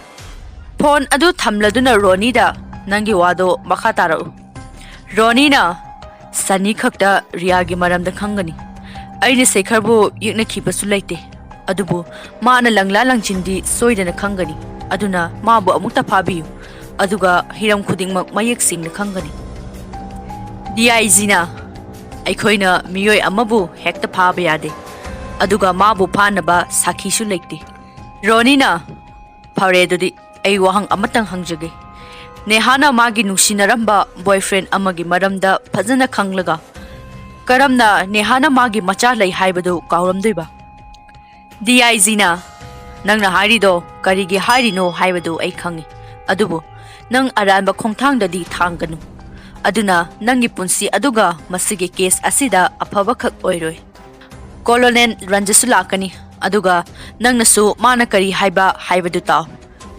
ꯐꯣꯟ ꯑꯗꯨ ꯊꯝꯂꯗꯨꯅ ꯔꯣꯅꯤꯗ, "ꯅꯪꯒꯤ ꯋꯥꯗꯣ ꯃꯈꯥ ꯇꯥꯔꯛꯎ꯫" ꯔꯣꯅꯤꯅ, "ꯁꯅꯤ ꯈꯛꯇ ꯔꯤꯌꯥꯒꯤ ꯃꯔꯝꯗ ꯈꯪꯒꯅꯤ꯫ ꯑꯩꯅ ꯁꯦꯈꯔꯕꯨ ꯌꯦꯛꯅꯈꯤꯕꯁꯨ ꯂꯩꯇꯦ, ꯑꯗꯨꯕꯨ ꯃꯥꯅ ꯂꯪꯂꯥ ꯂꯪꯆꯤꯟꯗꯤ ꯁꯣꯏꯗꯅ ꯈꯪꯒꯅꯤ꯫ ꯑꯗꯨꯅ ꯃꯥꯕꯨ ꯑꯃꯨꯛꯇ ꯐꯥꯕꯤꯌꯨ, ꯑꯗꯨꯒ ꯍꯤꯔꯝ ꯈꯨꯗꯤꯡꯃꯛ ꯃꯌꯦꯛ ꯁꯦꯡꯅ ꯈꯪꯒꯅꯤ꯫" ꯗꯤ ꯑꯥꯏ ꯖꯤꯅ, "ꯑꯩꯈꯣꯏꯅ ꯃꯤꯑꯣꯏ ꯑꯃꯕꯨ ꯍꯦꯛꯇ ꯐꯥꯕ ꯌꯥꯗꯦ, ꯑꯗꯨꯒ ꯃꯥꯕꯨ ꯐꯥꯅꯕ ꯁꯥꯈꯤꯁꯨ ꯂꯩꯇꯦ꯫" ꯔꯣꯅꯤꯅ, "ꯐꯔꯦ, ꯑꯗꯨꯗꯤ ꯑꯩ ꯋꯥꯍꯪ ꯑꯃꯇꯪ ꯍꯪꯖꯒꯦ꯫ ꯅꯦꯍꯥꯅ ꯃꯥꯒꯤ ꯅꯨꯡꯁꯤꯅꯔꯝꯕ ꯕꯣꯏꯐ꯭ꯔꯦꯟ ꯑꯃꯒꯤ ꯃꯔꯝꯗ ꯐꯖꯅ ꯈꯪꯂꯒ ꯀꯔꯝꯅ ꯅꯦꯍꯥꯅ ꯃꯥꯒꯤ ꯃꯆꯥ ꯂꯩ ꯍꯥꯏꯕꯗꯨ ꯀꯥꯎꯔꯝꯗꯣꯏꯕ?" ꯗꯤ ꯑꯥꯏ ꯖꯤꯅ, "ꯅꯪꯅ ꯍꯥꯏꯔꯤꯗꯣ ꯀꯔꯤꯒꯤ ꯍꯥꯏꯔꯤꯅꯣ ꯍꯥꯏꯕꯗꯨ ꯑꯩ ꯈꯪꯏ, ꯑꯗꯨꯕꯨ ꯅꯪ ꯑꯔꯥꯟꯕ ꯈꯣꯡꯊꯥꯡꯗꯗꯤ ꯊꯥꯡꯒꯅꯨ꯫ ꯑꯗꯨꯅ ꯅꯪꯒꯤ ꯄꯨꯟꯁꯤ ꯑꯗꯨꯒ ꯃꯁꯤꯒꯤ ꯀꯦꯁ ꯑꯁꯤꯗ ꯑꯐꯕꯈꯛ ꯑꯣꯏꯔꯣꯏ꯫ ꯀꯣꯂꯣꯅꯦꯜ ꯔꯟꯖꯤꯠꯁꯨ ꯂꯥꯛꯀꯅꯤ, ꯑꯗꯨꯒ ꯅꯪꯅꯁꯨ ꯃꯥꯅ ꯀꯔꯤ ꯍꯥꯏꯕ ꯍꯥꯏꯕꯗꯨ ꯇꯥꯎ꯫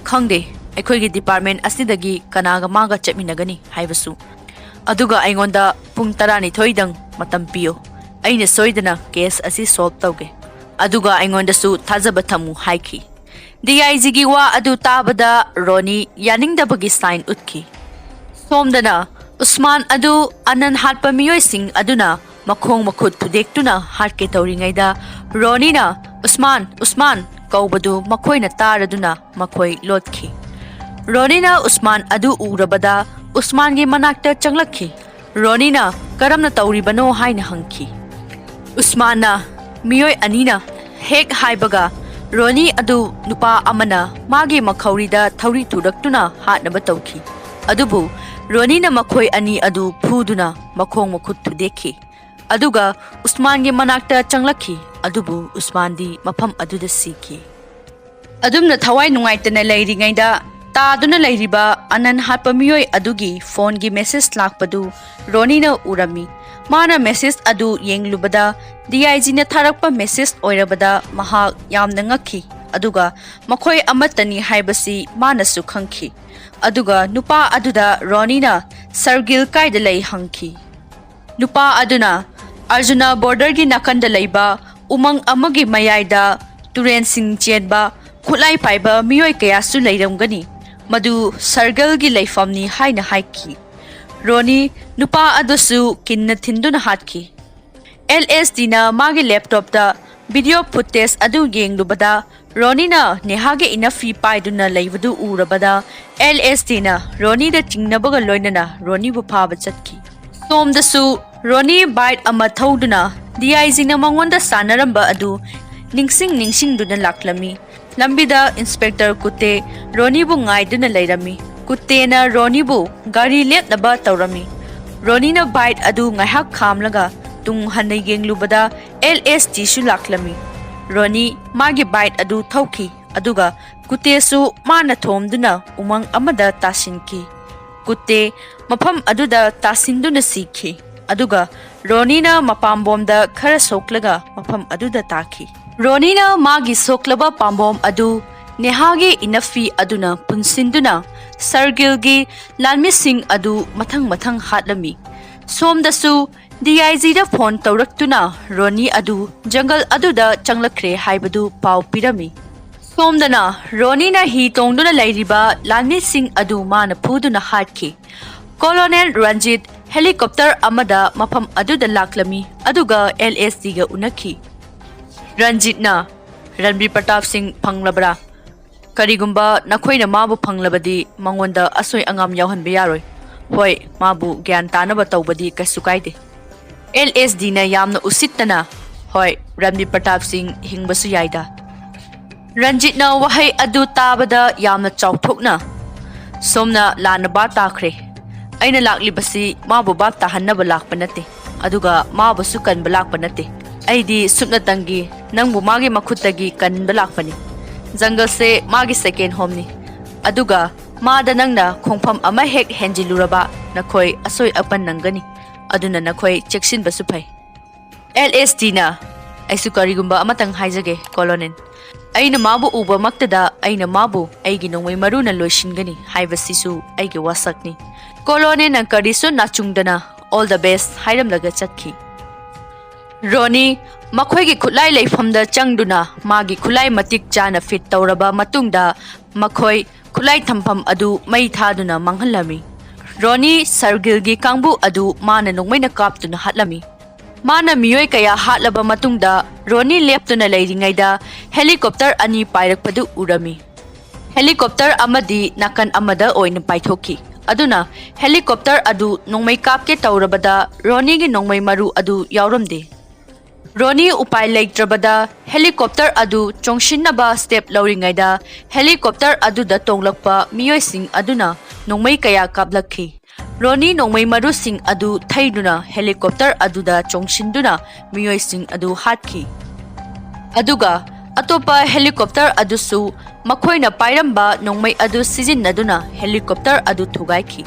ꯈꯪꯗꯦ, ꯑꯩꯈꯣꯏꯒꯤ ꯗꯤꯄꯥꯔꯠꯃꯦꯟ ꯑꯁꯤꯗꯒꯤ ꯀꯅꯥꯒ ꯃꯥꯒ ꯆꯠꯃꯤꯟꯅꯒꯅꯤ ꯍꯥꯏꯕꯁꯨ꯫ ꯑꯗꯨꯒ ꯑꯩꯉꯣꯟꯗ ꯄꯨꯡ ꯇꯔꯥꯅꯤꯊꯣꯏꯗꯪ ꯃꯇꯝ ꯄꯤꯌꯨ꯫ ꯑꯩꯅ ꯁꯣꯏꯗꯅ ꯀꯦꯁ ꯑꯁꯤ ꯁꯣꯜꯕ ꯇꯧꯒꯦ꯫ ꯑꯗꯨꯒ ꯑꯩꯉꯣꯟꯗꯁꯨ ꯊꯥꯖꯕ ꯊꯝꯃꯨ" ꯍꯥꯏꯈꯤ꯫ ꯗꯤ ꯑꯥꯏ ꯖꯤꯒꯤ ꯋꯥ ꯑꯗꯨ ꯇꯥꯕꯗ ꯔꯣꯅꯤ ꯌꯥꯅꯤꯡꯗꯕꯒꯤ ꯁꯥꯏꯟ ꯎꯠꯈꯤ꯫ ꯁꯣꯝꯗꯅ ꯎꯁꯃꯥꯟ ꯑꯗꯨ ꯑꯅꯟ ꯍꯥꯠꯄ ꯃꯤꯑꯣꯏꯁꯤꯡ ꯑꯗꯨꯅ ꯃꯈꯣꯡ ꯃꯈꯨꯠ ꯊꯨꯗꯦꯛꯇꯨꯅ ꯍꯥꯠꯀꯦ ꯇꯧꯔꯤꯉꯩꯗ ꯔꯣꯅꯤꯅ, "ꯎꯁꯃꯥꯟ, ꯎꯁꯃꯥꯟ" ꯀꯧꯕꯗꯨ ꯃꯈꯣꯏꯅ ꯇꯥꯔꯗꯨꯅ ꯃꯈꯣꯏ ꯂꯣꯠꯈꯤ꯫ ꯔꯣꯅꯤꯅ ꯎꯁꯃꯥꯟ ꯑꯗꯨ ꯎꯔꯕꯗ ꯎꯁꯃꯥꯟꯒꯤ ꯃꯅꯥꯛꯇ ꯆꯪꯂꯛꯈꯤ꯫ ꯔꯣꯅꯤꯅ ꯀꯔꯝꯅ ꯇꯧꯔꯤꯕꯅꯣ ꯍꯥꯏꯅ ꯍꯪꯈꯤ꯫ ꯎꯁꯃꯥꯟꯅ ꯃꯤꯑꯣꯏ ꯑꯅꯤꯅ ꯍꯦꯛ ꯍꯥꯏꯕꯒ ꯔꯣꯅꯤ ꯑꯗꯨ ꯅꯨꯄꯥ ꯑꯃꯅ ꯃꯥꯒꯤ ꯃꯈꯧꯔꯤꯗ ꯊꯧꯔꯤ ꯊꯨꯔꯛꯇꯨꯅ ꯍꯥꯠꯅꯕ ꯇꯧꯈꯤ꯫ ꯑꯗꯨꯕꯨ ꯔꯣꯅꯤꯅ ꯃꯈꯣꯏ ꯑꯅꯤ ꯑꯗꯨ ꯐꯨꯗꯨꯅ ꯃꯈꯣꯡ ꯃꯈꯨꯠ ꯊꯨꯗꯦꯛꯈꯤ꯫ ꯑꯗꯨꯒ ꯎꯁꯃꯥꯟꯒꯤ ꯃꯅꯥꯛꯇ ꯆꯪꯂꯛꯈꯤ, ꯑꯗꯨꯕꯨ ꯎꯁꯃꯥꯟꯗꯤ ꯃꯐꯝ ꯑꯗꯨꯗ ꯁꯤꯈꯤ꯫ ꯑꯗꯨꯝꯅ ꯊꯋꯥꯏ ꯅꯨꯡꯉꯥꯏꯇꯅ ꯂꯩꯔꯤꯉꯩꯗ, ꯇꯥꯗꯨꯅ ꯂꯩꯔꯤꯕ ꯑꯅꯟ ꯍꯥꯠꯄ ꯃꯤꯑꯣꯏ ꯑꯗꯨꯒꯤ ꯐꯣꯟꯒꯤ ꯃꯦꯁꯦꯖ ꯂꯥꯛꯄꯗꯨ ꯔꯣꯅꯤꯅ ꯎꯔꯝꯃꯤ꯫ ꯃꯥꯅ ꯃꯦꯁꯦꯖ ꯑꯗꯨ ꯌꯦꯡꯂꯨꯕꯗ, ꯗꯤ ꯑꯥꯏ ꯖꯤꯅ ꯊꯥꯔꯛꯄ ꯃꯦꯁꯦꯖ ꯑꯣꯏꯔꯕꯗ ꯃꯍꯥꯛ ꯌꯥꯝꯅ ꯉꯛꯈꯤ, ꯑꯗꯨꯒ ꯃꯈꯣꯏ ꯑꯃꯠꯇꯅꯤ ꯍꯥꯏꯕꯁꯤ ꯃꯥꯅꯁꯨ ꯈꯪꯈꯤ꯫ ꯑꯗꯨꯒ ꯅꯨꯄꯥ ꯑꯗꯨꯗ ꯔꯣꯅꯤꯅ, "ꯁꯔꯒꯤꯜ ꯀꯥꯏꯗ ꯂꯩ?" ꯍꯪꯈꯤ꯫ ꯅꯨꯄꯥ ꯑꯗꯨꯅ, "ꯑꯔꯖꯨꯅ ꯕꯣꯔꯗꯔꯒꯤ ꯅꯥꯀꯟꯗ ꯂꯩꯕ ꯎꯃꯪ ꯑꯃꯒꯤ ꯃꯌꯥꯏꯗ ꯇꯨꯔꯦꯟꯁꯤꯡ ꯆꯦꯟꯕ ꯈꯨꯠꯂꯥꯏ ꯄꯥꯏꯕ ꯃꯤꯑꯣꯏ ꯀꯌꯥꯁꯨ ꯂꯩꯔꯝꯒꯅꯤ, ꯃꯗꯨ ꯁꯔꯒꯜꯒꯤ ꯂꯩꯐꯝꯅꯤ" ꯍꯥꯏꯅ ꯍꯥꯏꯈꯤ꯫ ꯔꯣꯅꯤ ꯅꯨꯄꯥ ꯑꯗꯨꯁꯨ ꯀꯤꯟꯅ ꯊꯤꯟꯗꯨꯅ ꯍꯥꯠꯈꯤ꯫ ꯑꯦꯜ ꯑꯦꯁ ꯗꯤꯅ ꯃꯥꯒꯤ ꯂꯦꯞꯇꯣꯞꯇ ꯚꯤꯗꯤꯑꯣ ꯐꯨꯇꯦꯖ ꯑꯗꯨ ꯌꯦꯡꯂꯨꯕꯗ, ꯔꯣꯅꯤꯅ ꯅꯦꯍꯥꯒꯤ ꯏꯅꯐꯤ ꯄꯥꯏꯗꯨꯅ ꯂꯩꯕꯗꯨ ꯎꯔꯕꯗ, ꯑꯦꯜ ꯑꯦꯁ ꯗꯤꯅ ꯔꯣꯅꯤꯗ ꯆꯤꯡꯅꯕꯒ ꯂꯣꯏꯅꯅ ꯔꯣꯅꯤꯕꯨ ꯐꯥꯕ ꯆꯠꯈꯤ꯫ ꯁꯣꯝꯗꯁꯨ ꯔꯣꯅꯤ ꯕꯥꯏꯛ ꯑꯃ ꯊꯧꯗꯨꯅ ꯗꯤ ꯑꯥꯏ ꯖꯤꯅ ꯃꯉꯣꯟꯗ ꯁꯥꯟꯅꯔꯝꯕ ꯑꯗꯨ ꯅꯤꯡꯁꯤꯡ ꯅꯤꯡꯁꯤꯡꯗꯨꯅ ꯂꯥꯛꯂꯝꯃꯤ꯫ ꯂꯝꯕꯤꯗ ꯏꯟꯁꯄꯦꯛꯇꯔ ꯀꯨꯇꯦ ꯔꯣꯅꯤꯕꯨ ꯉꯥꯏꯗꯨꯅ ꯂꯩꯔꯝꯃꯤ꯫ ꯀꯨꯇꯦꯅ ꯔꯣꯅꯤꯕꯨ ꯒꯥꯔꯤ ꯂꯦꯞꯅꯕ ꯇꯧꯔꯝꯃꯤ꯫ ꯔꯣꯅꯤꯅ ꯕꯥꯏꯛ ꯑꯗꯨ ꯉꯥꯏꯍꯥꯛ ꯈꯥꯝꯂꯒ ꯇꯨꯡ ꯍꯟꯅ ꯌꯦꯡꯂꯨꯕꯗ ꯑꯦꯜ ꯑꯦꯁ ꯗꯤꯁꯨ ꯂꯥꯛꯂꯝꯃꯤ꯫ ꯔꯣꯅꯤ ꯃꯥꯒꯤ ꯕꯥꯏꯛ ꯑꯗꯨ ꯊꯧꯈꯤ, ꯑꯗꯨꯒ ꯀꯨꯇꯦꯁꯨ ꯃꯥꯅ ꯊꯣꯝꯗꯨꯅ ꯎꯃꯪ ꯑꯃꯗ ꯇꯥꯁꯤꯟꯈꯤ꯫ ꯀꯨꯇꯦ ꯃꯐꯝ ꯑꯗꯨꯗ ꯇꯥꯁꯤꯟꯗꯨꯅ ꯁꯤꯈꯤ, ꯑꯗꯨꯒ ꯔꯣꯅꯤꯅ ꯃꯄꯥꯝꯕꯣꯝꯗ ꯈꯔ ꯁꯣꯛꯂꯒ ꯃꯐꯝ ꯑꯗꯨꯗ ꯇꯥꯈꯤ꯫ ꯔꯣꯅꯤꯅ ꯃꯥꯒꯤ ꯁꯣꯛꯂꯕ ꯄꯥꯝꯕꯣꯝ ꯑꯗꯨ ꯅꯦꯍꯥꯒꯤ ꯏꯅꯐꯤ ꯑꯗꯨꯅ ꯄꯨꯟꯁꯤꯟꯗꯨꯅ ꯁꯔꯒꯤꯜꯒꯤ ꯂꯥꯟꯃꯤꯁꯤꯡ ꯑꯗꯨ ꯃꯊꯪ ꯃꯊꯪ ꯍꯥꯠꯂꯝꯃꯤ꯫ ꯁꯣꯝꯗꯁꯨ ꯗꯤ ꯑꯥꯏ ꯖꯤꯗ ꯐꯣꯟ ꯇꯧꯔꯛꯇꯨꯅ ꯔꯣꯅꯤ ꯑꯗꯨ ꯖꯪꯒꯜ ꯑꯗꯨꯗ ꯆꯪꯂꯛꯈ꯭ꯔꯦ ꯍꯥꯏꯕꯗꯨ ꯄꯥꯎ ꯄꯤꯔꯝꯃꯤ꯫ ꯁꯣꯝꯗꯅ ꯔꯣꯅꯤꯅ ꯍꯤ ꯇꯣꯡꯗꯨꯅ ꯂꯩꯔꯤꯕ ꯂꯥꯟꯃꯤꯁꯤꯡ ꯑꯗꯨ ꯃꯥꯅ ꯐꯨꯗꯨꯅ ꯍꯥꯠꯈꯤ꯫ ꯀꯣꯂꯣꯅꯦꯜ ꯔꯟꯖꯤꯠ ꯍꯦꯂꯤꯀꯣꯞꯇꯔ ꯑꯃꯗ ꯃꯐꯝ ꯑꯗꯨꯗ ꯂꯥꯛꯂꯝꯃꯤ, ꯑꯗꯨꯒ ꯑꯦꯜ ꯑꯦꯁ ꯗꯤꯒ ꯎꯅꯈꯤ꯫ ꯔꯟꯖꯤꯠꯅ, "ꯔꯟꯕꯤꯔ ꯄ꯭ꯔꯇꯥꯞ ꯁꯤꯡ ꯐꯪꯂꯕ꯭ꯔꯥ? ꯀꯔꯤꯒꯨꯝꯕ ꯅꯈꯣꯏꯅ ꯃꯥꯕꯨ ꯐꯪꯂꯕꯗꯤ, ꯃꯉꯣꯟꯗ ꯑꯁꯣꯏ ꯑꯉꯥꯝ ꯌꯥꯎꯍꯟꯕ ꯌꯥꯔꯣꯏ꯫ ꯍꯣꯏ, ꯃꯥꯕꯨ ꯒ꯭ꯌꯥꯟ ꯇꯥꯅꯕ ꯇꯧꯕꯗꯤ ꯀꯩꯁꯨ ꯀꯥꯏꯗꯦ꯫" ꯑꯦꯜ ꯑꯦꯁ ꯗꯤꯅ ꯌꯥꯝꯅ ꯎꯁꯤꯠꯇꯅ, "ꯍꯣꯏ, ꯔꯟꯕꯤꯔ ꯄ꯭ꯔꯇꯥꯞ ꯁꯤꯡ ꯍꯤꯡꯕꯁꯨ ꯌꯥꯏꯗ꯫" ꯔꯟꯖꯤꯠꯅ ꯋꯥꯍꯩ ꯑꯗꯨ ꯇꯥꯕꯗ ꯌꯥꯝꯅ ꯆꯥꯎꯊꯣꯛꯅ, ꯁꯣꯝꯅ ꯂꯥꯟꯅ ꯚꯥꯞ ꯇꯥꯈ꯭ꯔꯦ꯫ ꯑꯩꯅ ꯂꯥꯛꯂꯤꯕꯁꯤ ꯃꯥꯕꯨ ꯚꯥꯞ ꯇꯥꯍꯟꯅꯕ ꯂꯥꯛꯄ ꯅꯠꯇꯦ, ꯑꯗꯨꯒ ꯃꯥꯕꯨꯁꯨ ꯀꯟꯕ ꯂꯥꯛꯄ ꯅꯠꯇꯦ꯫ ꯑꯩꯗꯤ ꯁꯨꯞꯅꯇꯪꯒꯤ ꯅꯪꯕꯨ ꯃꯥꯒꯤ ꯃꯈꯨꯠꯇꯒꯤ ꯀꯟꯕ ꯂꯥꯛꯄꯅꯤ꯫ ꯖꯪꯒꯜꯁꯦ ꯃꯥꯒꯤ ꯁꯦꯀꯦꯟ ꯍꯣꯝꯅꯤ, ꯑꯗꯨꯒ ꯃꯥꯗ ꯅꯪꯅ ꯈꯣꯡꯐꯝ ꯑꯃ ꯍꯦꯛ ꯍꯦꯟꯖꯤꯜꯂꯨꯔꯕ, ꯅꯈꯣꯏ ꯑꯁꯣꯏ ꯑꯄꯟ ꯅꯪꯒꯅꯤ, ꯑꯗꯨꯅ ꯅꯈꯣꯏ ꯆꯦꯛꯁꯤꯟꯕꯁꯨ ꯐꯩ꯫ ꯑꯦꯜ ꯑꯦꯁ ꯇꯤꯅ, ꯑꯩꯁꯨ ꯀꯔꯤꯒꯨꯝꯕ ꯑꯃꯇꯪ ꯍꯥꯏꯖꯒꯦ, ꯀꯣꯂꯣꯅꯦꯜ꯫ ꯑꯩꯅ ꯃꯥꯕꯨ ꯎꯕꯃꯛꯇꯗ ꯑꯩꯅ ꯃꯥꯕꯨ ꯑꯩꯒꯤ ꯅꯣꯡꯃꯩ ꯃꯔꯨꯅ ꯂꯣꯏꯁꯤꯟꯒꯅꯤ ꯍꯥꯏꯕꯁꯤꯁꯨ ꯑꯩꯒꯤ ꯋꯥꯁꯛꯅꯤ꯫ ꯀꯣꯂꯣꯅꯦꯜꯅ ꯀꯔꯤꯁꯨ ꯅꯥꯆꯨꯡꯗꯅ "All the best" ꯍꯥꯏꯔꯝꯂꯒ ꯆꯠꯈꯤ꯫ ꯔꯣꯅꯤ ꯃꯈꯣꯏꯒꯤ ꯈꯨꯠꯂꯥꯏ ꯂꯩꯐꯝꯗ ꯆꯪꯗꯨꯅ ꯃꯥꯒꯤ ꯈꯨꯠꯂꯥꯏ ꯃꯇꯤꯛ ꯆꯥꯅ ꯐꯤꯠ ꯇꯧꯔꯕ ꯃꯇꯨꯡꯗ, ꯃꯈꯣꯏ ꯈꯨꯠꯂꯥꯏ ꯊꯝꯐꯝ ꯑꯗꯨ ꯃꯩ ꯊꯥꯗꯨꯅ ꯃꯥꯡꯍꯜꯂꯝꯃꯤ꯫ ꯔꯣꯅꯤ ꯁꯔꯒꯤꯜꯒꯤ ꯀꯥꯡꯕꯨ ꯑꯗꯨ ꯃꯥꯅ ꯅꯣꯡꯃꯩꯅ ꯀꯥꯞꯇꯨꯅ ꯍꯥꯠꯂꯝꯃꯤ꯫ ꯃꯥꯅ ꯃꯤꯑꯣꯏ ꯀꯌꯥ ꯍꯥꯠꯂꯕ ꯃꯇꯨꯡꯗ, ꯔꯣꯅꯤ ꯂꯦꯞꯇꯨꯅ ꯂꯩꯔꯤꯉꯩꯗ ꯍꯦꯂꯤꯀꯣꯞꯇꯔ ꯑꯅꯤ ꯄꯥꯏꯔꯛꯄꯗꯨ ꯎꯔꯝꯃꯤ꯫ ꯍꯦꯂꯤꯀꯣꯞꯇꯔ ꯑꯃꯗꯤ ꯅꯥꯀꯟ ꯑꯃꯗ ꯑꯣꯏꯅ ꯄꯥꯏꯊꯣꯛꯈꯤ, ꯑꯗꯨꯅ ꯍꯦꯂꯤꯀꯣꯞꯇꯔ ꯑꯗꯨ ꯅꯣꯡꯃꯩ ꯀꯥꯞꯀꯦ ꯇꯧꯔꯕꯗ ꯔꯣꯅꯤꯒꯤ ꯅꯣꯡꯃꯩ ꯃꯔꯨ ꯑꯗꯨ ꯌꯥꯎꯔꯝꯗꯦ꯫ ꯔꯣꯅꯤ ꯎꯄꯥꯏ ꯂꯩꯇ꯭ꯔꯕꯗ ꯍꯦꯂꯤꯀꯣꯞꯇꯔ ꯑꯗꯨ ꯆꯣꯡꯁꯤꯟꯅꯕ ꯁ꯭ꯇꯦꯞ ꯂꯧꯔꯤꯉꯩꯗ, ꯍꯦꯂꯤꯀꯣꯞꯇꯔ ꯑꯗꯨꯗ ꯇꯣꯡꯂꯛꯄ ꯃꯤꯑꯣꯏꯁꯤꯡ ꯑꯗꯨꯅ ꯅꯣꯡꯃꯩ ꯀꯌꯥ ꯀꯥꯞꯂꯛꯈꯤ꯫ ꯔꯣꯅꯤ ꯅꯣꯡꯃꯩ ꯃꯔꯨꯁꯤꯡ ꯑꯗꯨ ꯊꯩꯗꯨꯅ ꯍꯦꯂꯤꯀꯣꯞꯇꯔ ꯑꯗꯨꯗ ꯆꯣꯡꯁꯤꯟꯗꯨꯅ ꯃꯤꯑꯣꯏꯁꯤꯡ ꯑꯗꯨ ꯍꯥꯠꯈꯤ꯫ ꯑꯗꯨꯒ ꯑꯇꯣꯞꯄ ꯍꯦꯂꯤꯀꯣꯞꯇꯔ ꯑꯗꯨꯁꯨ ꯃꯈꯣꯏꯅ ꯄꯥꯏꯔꯝꯕ ꯅꯣꯡꯃꯩ ꯑꯗꯨ ꯁꯤꯖꯤꯟꯅꯗꯨꯅ ꯍꯦꯂꯤꯀꯣꯞꯇꯔ ꯑꯗꯨ ꯊꯨꯒꯥꯏꯈꯤ꯫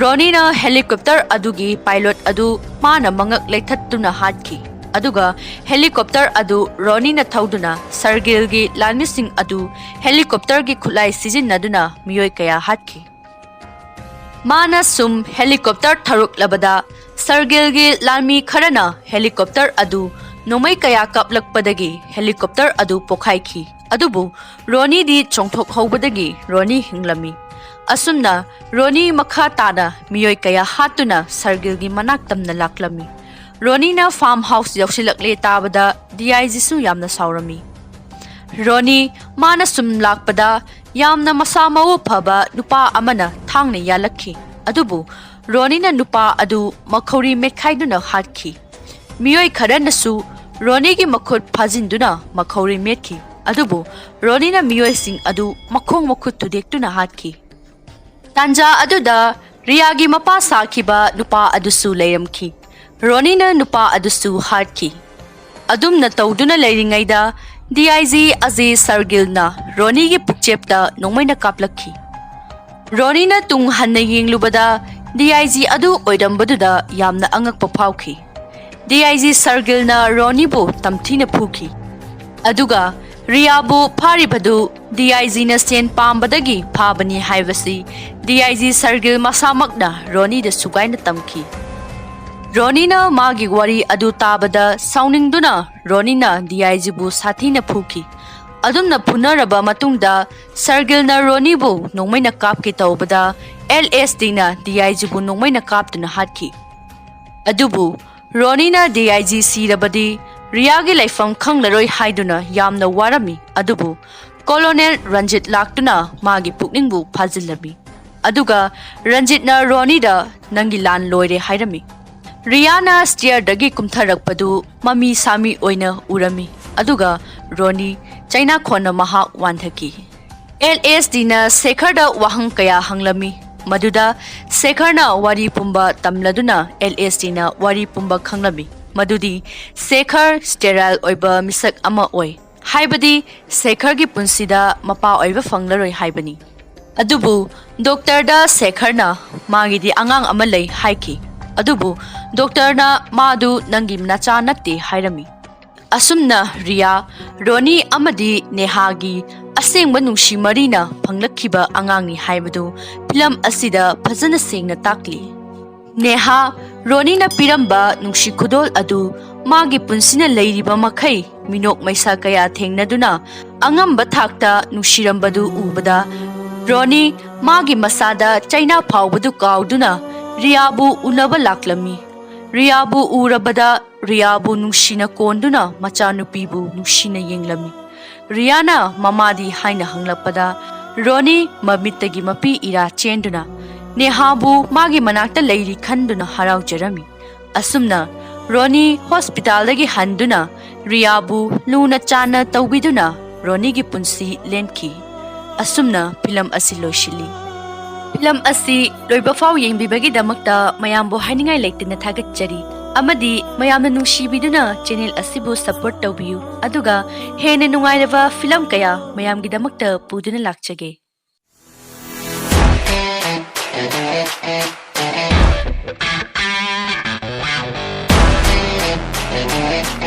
ꯔꯣꯅꯤꯅ ꯍꯦꯂꯤꯀꯣꯞꯇꯔ ꯑꯗꯨꯒꯤ ꯄꯥꯏꯂꯣꯠ ꯑꯗꯨ ꯃꯥꯅ ꯃꯉꯛ ꯂꯩꯊꯠꯇꯨꯅ ꯍꯥꯠꯈꯤ, ꯑꯗꯨꯒ ꯍꯦꯂꯤꯀꯣꯞꯇꯔ ꯑꯗꯨ ꯔꯣꯅꯤꯅ ꯊꯧꯗꯨꯅ ꯁꯔꯒꯤꯜꯒꯤ ꯂꯥꯟꯃꯤꯁꯤꯡ ꯑꯗꯨ ꯍꯦꯂꯤꯀꯣꯞꯇꯔꯒꯤ ꯈꯨꯠꯂꯥꯏ ꯁꯤꯖꯤꯟꯅꯗꯨꯅ ꯃꯤꯑꯣꯏ ꯀꯌꯥ ꯍꯥꯠꯈꯤ꯫ ꯃꯥꯅ ꯁꯨꯝ ꯍꯦꯂꯤꯀꯣꯞꯇꯔ ꯊꯧꯔꯛꯂꯕꯗ, ꯁꯔꯒꯤꯜꯒꯤ ꯂꯥꯟꯃꯤ ꯈꯔꯅ ꯍꯦꯂꯤꯀꯣꯞꯇꯔ ꯑꯗꯨ ꯅꯣꯡꯃꯩ ꯀꯌꯥ ꯀꯥꯞꯂꯛꯄꯗꯒꯤ ꯍꯦꯂꯤꯀꯣꯞꯇꯔ ꯑꯗꯨ ꯄꯣꯈꯥꯏꯈꯤ, ꯑꯗꯨꯕꯨ ꯔꯣꯅꯤꯗꯤ ꯆꯣꯡꯊꯣꯛꯍꯧꯕꯗꯒꯤ ꯔꯣꯅꯤ ꯍꯤꯡꯂꯝꯃꯤ꯫ ꯑꯁꯨꯝꯅ ꯔꯣꯅꯤ ꯃꯈꯥ ꯇꯥꯅ ꯃꯤꯑꯣꯏ ꯀꯌꯥ ꯍꯥꯠꯇꯨꯅ ꯁꯔꯒꯤꯜꯒꯤ ꯃꯅꯥꯛ ꯇꯝꯅ ꯂꯥꯛꯂꯝꯃꯤ꯫ ꯔꯣꯅꯤꯅ ꯐꯥꯔꯝ ꯍꯥꯎꯁ ꯌꯧꯁꯤꯜꯂꯛꯂꯦ ꯇꯥꯕꯗ ꯗꯤ ꯑꯥꯏ ꯖꯤꯁꯨ ꯌꯥꯝꯅ ꯁꯥꯎꯔꯝꯃꯤ꯫ ꯔꯣꯅꯤ ꯃꯥꯅ ꯁꯨꯝ ꯂꯥꯛꯄꯗ ꯌꯥꯝꯅ ꯃꯁꯥ ꯃꯎ ꯐꯕ ꯅꯨꯄꯥ ꯑꯃꯅ ꯊꯥꯡꯅ ꯌꯥꯜꯂꯛꯈꯤ, ꯑꯗꯨꯕꯨ ꯔꯣꯅꯤꯅ ꯅꯨꯄꯥ ꯑꯗꯨ ꯃꯈꯧꯔꯤ ꯃꯦꯠꯈꯥꯏꯗꯨꯅ ꯍꯥꯠꯈꯤ꯫ ꯃꯤꯑꯣꯏ ꯈꯔꯅꯁꯨ ꯔꯣꯅꯤꯒꯤ ꯃꯈꯨꯠ ꯐꯥꯖꯤꯟꯗꯨꯅ ꯃꯈꯧꯔꯤ ꯃꯦꯠꯈꯤ, ꯑꯗꯨꯕꯨ ꯔꯣꯅꯤꯅ ꯃꯤꯑꯣꯏꯁꯤꯡ ꯑꯗꯨ ꯃꯈꯣꯡ ꯃꯈꯨꯠ ꯊꯨꯗꯦꯛꯇꯨꯅ ꯍꯥꯠꯈꯤ꯫ ꯇꯥꯟꯖꯥ ꯑꯗꯨꯗ ꯔꯤꯌꯥꯒꯤ ꯃꯄꯥ ꯁꯥꯈꯤꯕ ꯅꯨꯄꯥ ꯑꯗꯨꯁꯨ ꯂꯩꯔꯝꯈꯤ꯫ ꯔꯣꯅꯤꯅ ꯅꯨꯄꯥ ꯑꯗꯨꯁꯨ ꯍꯥꯠꯈꯤ꯫ ꯑꯗꯨꯝꯅ ꯇꯧꯗꯨꯅ ꯂꯩꯔꯤꯉꯩꯗ ꯗꯤ ꯑꯥꯏ ꯖꯤ ꯑꯖꯤ ꯁꯔꯒꯤꯜꯅ ꯔꯣꯅꯤꯒꯤ ꯄꯨꯛꯆꯦꯞꯇ ꯅꯣꯡꯃꯩꯅ ꯀꯥꯞꯂꯛꯈꯤ꯫ ꯔꯣꯅꯤꯅ ꯇꯨꯡ ꯍꯟꯅ ꯌꯦꯡꯂꯨꯕꯗ ꯗꯤ ꯑꯥꯏ ꯖꯤ ꯑꯗꯨ ꯑꯣꯏꯔꯝꯕꯗꯨꯗ ꯌꯥꯝꯅ ꯑꯉꯛꯄ ꯐꯥꯎꯈꯤ꯫ ꯗꯤ ꯑꯥꯏ ꯖꯤ ꯁꯔꯒꯤꯜꯅ ꯔꯣꯅꯤꯕꯨ ꯇꯝꯊꯤꯅ ꯐꯨꯈꯤ꯫ ꯑꯗꯨꯒ ꯔꯤꯌꯥꯕꯨ ꯐꯥꯔꯤꯕꯗꯨ ꯗꯤ ꯑꯥꯏ ꯖꯤꯅ ꯁꯦꯟ ꯄꯥꯝꯕꯗꯒꯤ ꯐꯥꯕꯅꯤ ꯍꯥꯏꯕꯁꯤ ꯗꯤ ꯑꯥꯏ ꯖꯤ ꯁꯔꯒꯤꯜ ꯃꯁꯥꯃꯛꯅ ꯔꯣꯅꯤꯗ ꯁꯨꯒꯥꯏꯅ ꯇꯝꯈꯤ꯫ ꯔꯣꯅꯤꯅ ꯃꯥꯒꯤ ꯋꯥꯔꯤ ꯑꯗꯨ ꯇꯥꯕꯗ ꯁꯥꯎꯅꯤꯡꯗꯨꯅ ꯔꯣꯅꯤꯅ ꯗꯤ ꯑꯥꯏ ꯖꯤꯕꯨ ꯁꯥꯊꯤꯅ ꯐꯨꯈꯤ꯫ ꯑꯗꯨꯝꯅ ꯐꯨꯅꯔꯕ ꯃꯇꯨꯡꯗ ꯁꯔꯒꯤꯜꯅ ꯔꯣꯅꯤꯕꯨ ꯅꯣꯡꯃꯩꯅ ꯀꯥꯞꯀꯦ ꯇꯧꯕꯗ ꯑꯦꯜ ꯑꯦꯁ ꯗꯤꯅ ꯗꯤ ꯑꯥꯏ ꯖꯤꯕꯨ ꯅꯣꯡꯃꯩꯅ ꯀꯥꯞꯇꯨꯅ ꯍꯥꯠꯈꯤ꯫ ꯑꯗꯨꯕꯨ ꯔꯣꯅꯤꯅ ꯗꯤ ꯑꯥꯏ ꯖꯤ ꯁꯤꯔꯕꯗꯤ ꯔꯤꯌꯥꯒꯤ ꯂꯩꯐꯝ ꯈꯪꯂꯔꯣꯏ ꯍꯥꯏꯗꯨꯅ ꯌꯥꯝꯅ ꯋꯥꯔꯝꯃꯤ꯫ ꯑꯗꯨꯕꯨ ꯀꯣꯂꯣꯅꯦꯜ ꯔꯟꯖꯤꯠ ꯂꯥꯛꯇꯨꯅ ꯃꯥꯒꯤ ꯄꯨꯛꯅꯤꯡꯕꯨ ꯐꯥꯖꯤꯜꯂꯝꯃꯤ꯫ ꯑꯗꯨꯒ ꯔꯟꯖꯤꯠꯅ ꯔꯣꯅꯤꯗ "ꯅꯪꯒꯤ ꯂꯥꯟ ꯂꯣꯏꯔꯦ" ꯍꯥꯏꯔꯝꯃꯤ꯫ ꯔꯤꯌꯥꯅ ꯁ꯭ꯇꯤꯌꯔꯗꯒꯤ ꯀꯨꯝꯊꯔꯛꯄꯗꯨ ꯃꯃꯤ ꯁꯥꯃꯤ ꯑꯣꯏꯅ ꯎꯔꯝꯃꯤ꯫ ꯑꯗꯨꯒ ꯔꯣꯅꯤ ꯆꯩꯅꯥꯈꯣꯟꯅ ꯃꯍꯥꯛ ꯋꯥꯟꯊꯈꯤ꯫ ꯑꯦꯜ ꯑꯦꯁ ꯗꯤꯅ ꯁꯦꯈꯔꯗ ꯋꯥꯍꯪ ꯀꯌꯥ ꯍꯪꯂꯝꯃꯤ꯫ ꯃꯗꯨꯗ ꯁꯦꯈꯔꯅ ꯋꯥꯔꯤ ꯄꯨꯝꯕ ꯇꯝꯂꯗꯨꯅ ꯑꯦꯜ ꯑꯦꯁ ꯗꯤꯅ ꯋꯥꯔꯤ ꯄꯨꯝꯕ ꯈꯪꯂꯝꯃꯤ꯫ ꯃꯗꯨꯗꯤ ꯁꯦꯈꯔ ꯁ꯭ꯇꯦꯔꯥꯏꯜ ꯑꯣꯏꯕ ꯃꯤꯁꯛ ꯑꯃ ꯑꯣꯏ꯫ ꯍꯥꯏꯕꯗꯤ ꯁꯦꯈꯔꯒꯤ ꯄꯨꯟꯁꯤꯗ ꯃꯄꯥ ꯑꯣꯏꯕ ꯐꯪꯂꯔꯣꯏ ꯍꯥꯏꯕꯅꯤ꯫ ꯑꯗꯨꯕꯨ ꯗꯣꯛꯇꯔꯗ ꯁꯦꯈꯔꯅ "ꯃꯥꯒꯤꯗꯤ ꯑꯉꯥꯡ ꯑꯃ ꯂꯩ" ꯍꯥꯏꯈꯤ꯫ ꯑꯗꯨꯕꯨ ꯗꯣꯛꯇꯔꯅ "ꯃꯥꯗꯨ ꯅꯪꯒꯤ ꯅꯆꯥ ꯅꯠꯇꯦ" ꯍꯥꯏꯔꯝꯃꯤ꯫ ꯑꯁꯨꯝꯅ ꯔꯤꯌꯥ, ꯔꯣꯅꯤ ꯑꯃꯗꯤ ꯅꯦꯍꯥꯒꯤ ꯑꯁꯦꯡꯕ ꯅꯨꯡꯁꯤ ꯃꯔꯤꯅ ꯐꯪꯂꯛꯈꯤꯕ ꯑꯉꯥꯡꯅꯤ ꯍꯥꯏꯕꯗꯨ ꯐꯤꯂꯝ ꯑꯁꯤꯗ ꯐꯖꯅ ꯁꯦꯡꯅ ꯇꯥꯛꯂꯤ꯫ ꯅꯦꯍꯥ, ꯔꯣꯅꯤꯅ ꯄꯤꯔꯝꯕ ꯅꯨꯡꯁꯤ ꯈꯨꯗꯣꯜ ꯑꯗꯨ ꯃꯥꯒꯤ ꯄꯨꯟꯁꯤꯅ ꯂꯩꯔꯤꯕ ꯃꯈꯩ ꯃꯤꯅꯣꯛ ꯃꯩꯁꯥ ꯀꯌꯥ ꯊꯦꯡꯅꯗꯨꯅ ꯑꯉꯝꯕ ꯊꯥꯛꯇ ꯅꯨꯡꯁꯤꯔꯝꯕꯗꯨ ꯎꯕꯗ, ꯔꯣꯅꯤ ꯃꯥꯒꯤ ꯃꯁꯥꯗ ꯆꯩꯅꯥ ꯐꯥꯎꯕꯗꯨ ꯀꯥꯎꯗꯨꯅ ꯔꯤꯌꯥꯕꯨ ꯎꯅꯕ ꯂꯥꯛꯂꯝꯃꯤ꯫ ꯔꯤꯌꯥꯕꯨ ꯎꯔꯕꯗ ꯔꯤꯌꯥꯕꯨ ꯅꯨꯡꯁꯤꯅ ꯀꯣꯟꯗꯨꯅ ꯃꯆꯥꯅꯨꯄꯤꯕꯨ ꯅꯨꯡꯁꯤꯅ ꯌꯦꯡꯂꯝꯃꯤ꯫ ꯔꯤꯌꯥꯅ "ꯃꯃꯥꯗꯤ?" ꯍꯥꯏꯅ ꯍꯪꯂꯛꯄꯗ, ꯔꯣꯅꯤ ꯃꯃꯤꯠꯇꯒꯤ ꯃꯄꯤ ꯏꯔꯥ ꯆꯦꯟꯗꯨꯅ ꯅꯦꯍꯥꯕꯨ ꯃꯥꯒꯤ ꯃꯅꯥꯛꯇ ꯂꯩꯔꯤ ꯈꯟꯗꯨꯅ ꯍꯔꯥꯎꯖꯔꯝꯃꯤ꯫ ꯑꯁꯨꯝꯅ ꯔꯣꯅꯤ ꯍꯣꯁꯄꯤꯇꯥꯜꯗꯒꯤ ꯍꯟꯗꯨꯅ ꯔꯤꯌꯥꯕꯨ ꯂꯨꯅ ꯆꯥꯟꯅ ꯇꯧꯕꯤꯗꯨꯅ ꯔꯣꯅꯤꯒꯤ ꯄꯨꯟꯁꯤ ꯂꯦꯟꯈꯤ꯫ ꯑꯁꯨꯝꯅ ꯐꯤꯂꯝ ꯑꯁꯤ ꯂꯣꯏꯁꯤꯜꯂꯤ꯫ ꯐꯤꯂꯝ ꯑꯁꯤ ꯂꯣꯏꯕ ꯐꯥꯎ ꯌꯦꯡꯕꯤꯕꯒꯤꯗꯃꯛꯇ ꯃꯌꯥꯝꯕꯨ ꯍꯥꯏꯅꯤꯡꯉꯥꯏ ꯂꯩꯇꯅ ꯊꯥꯒꯠꯆꯔꯤ꯫ ꯑꯃꯗꯤ ꯃꯌꯥꯝꯅ ꯅꯨꯡꯁꯤꯕꯤꯗꯨꯅ ꯆꯦꯅꯦꯜ ꯑꯁꯤꯕꯨ ꯁꯄꯣꯔꯠ ꯇꯧꯕꯤꯌꯨ, ꯑꯗꯨꯒ ꯍꯦꯟꯅ ꯅꯨꯡꯉꯥꯏꯔꯕ ꯐꯤꯂꯝ ꯀꯌꯥ ꯃꯌꯥꯝꯒꯤꯗꯃꯛꯇ ꯄꯨꯗꯨꯅ ꯂꯥꯛꯆꯒꯦ꯫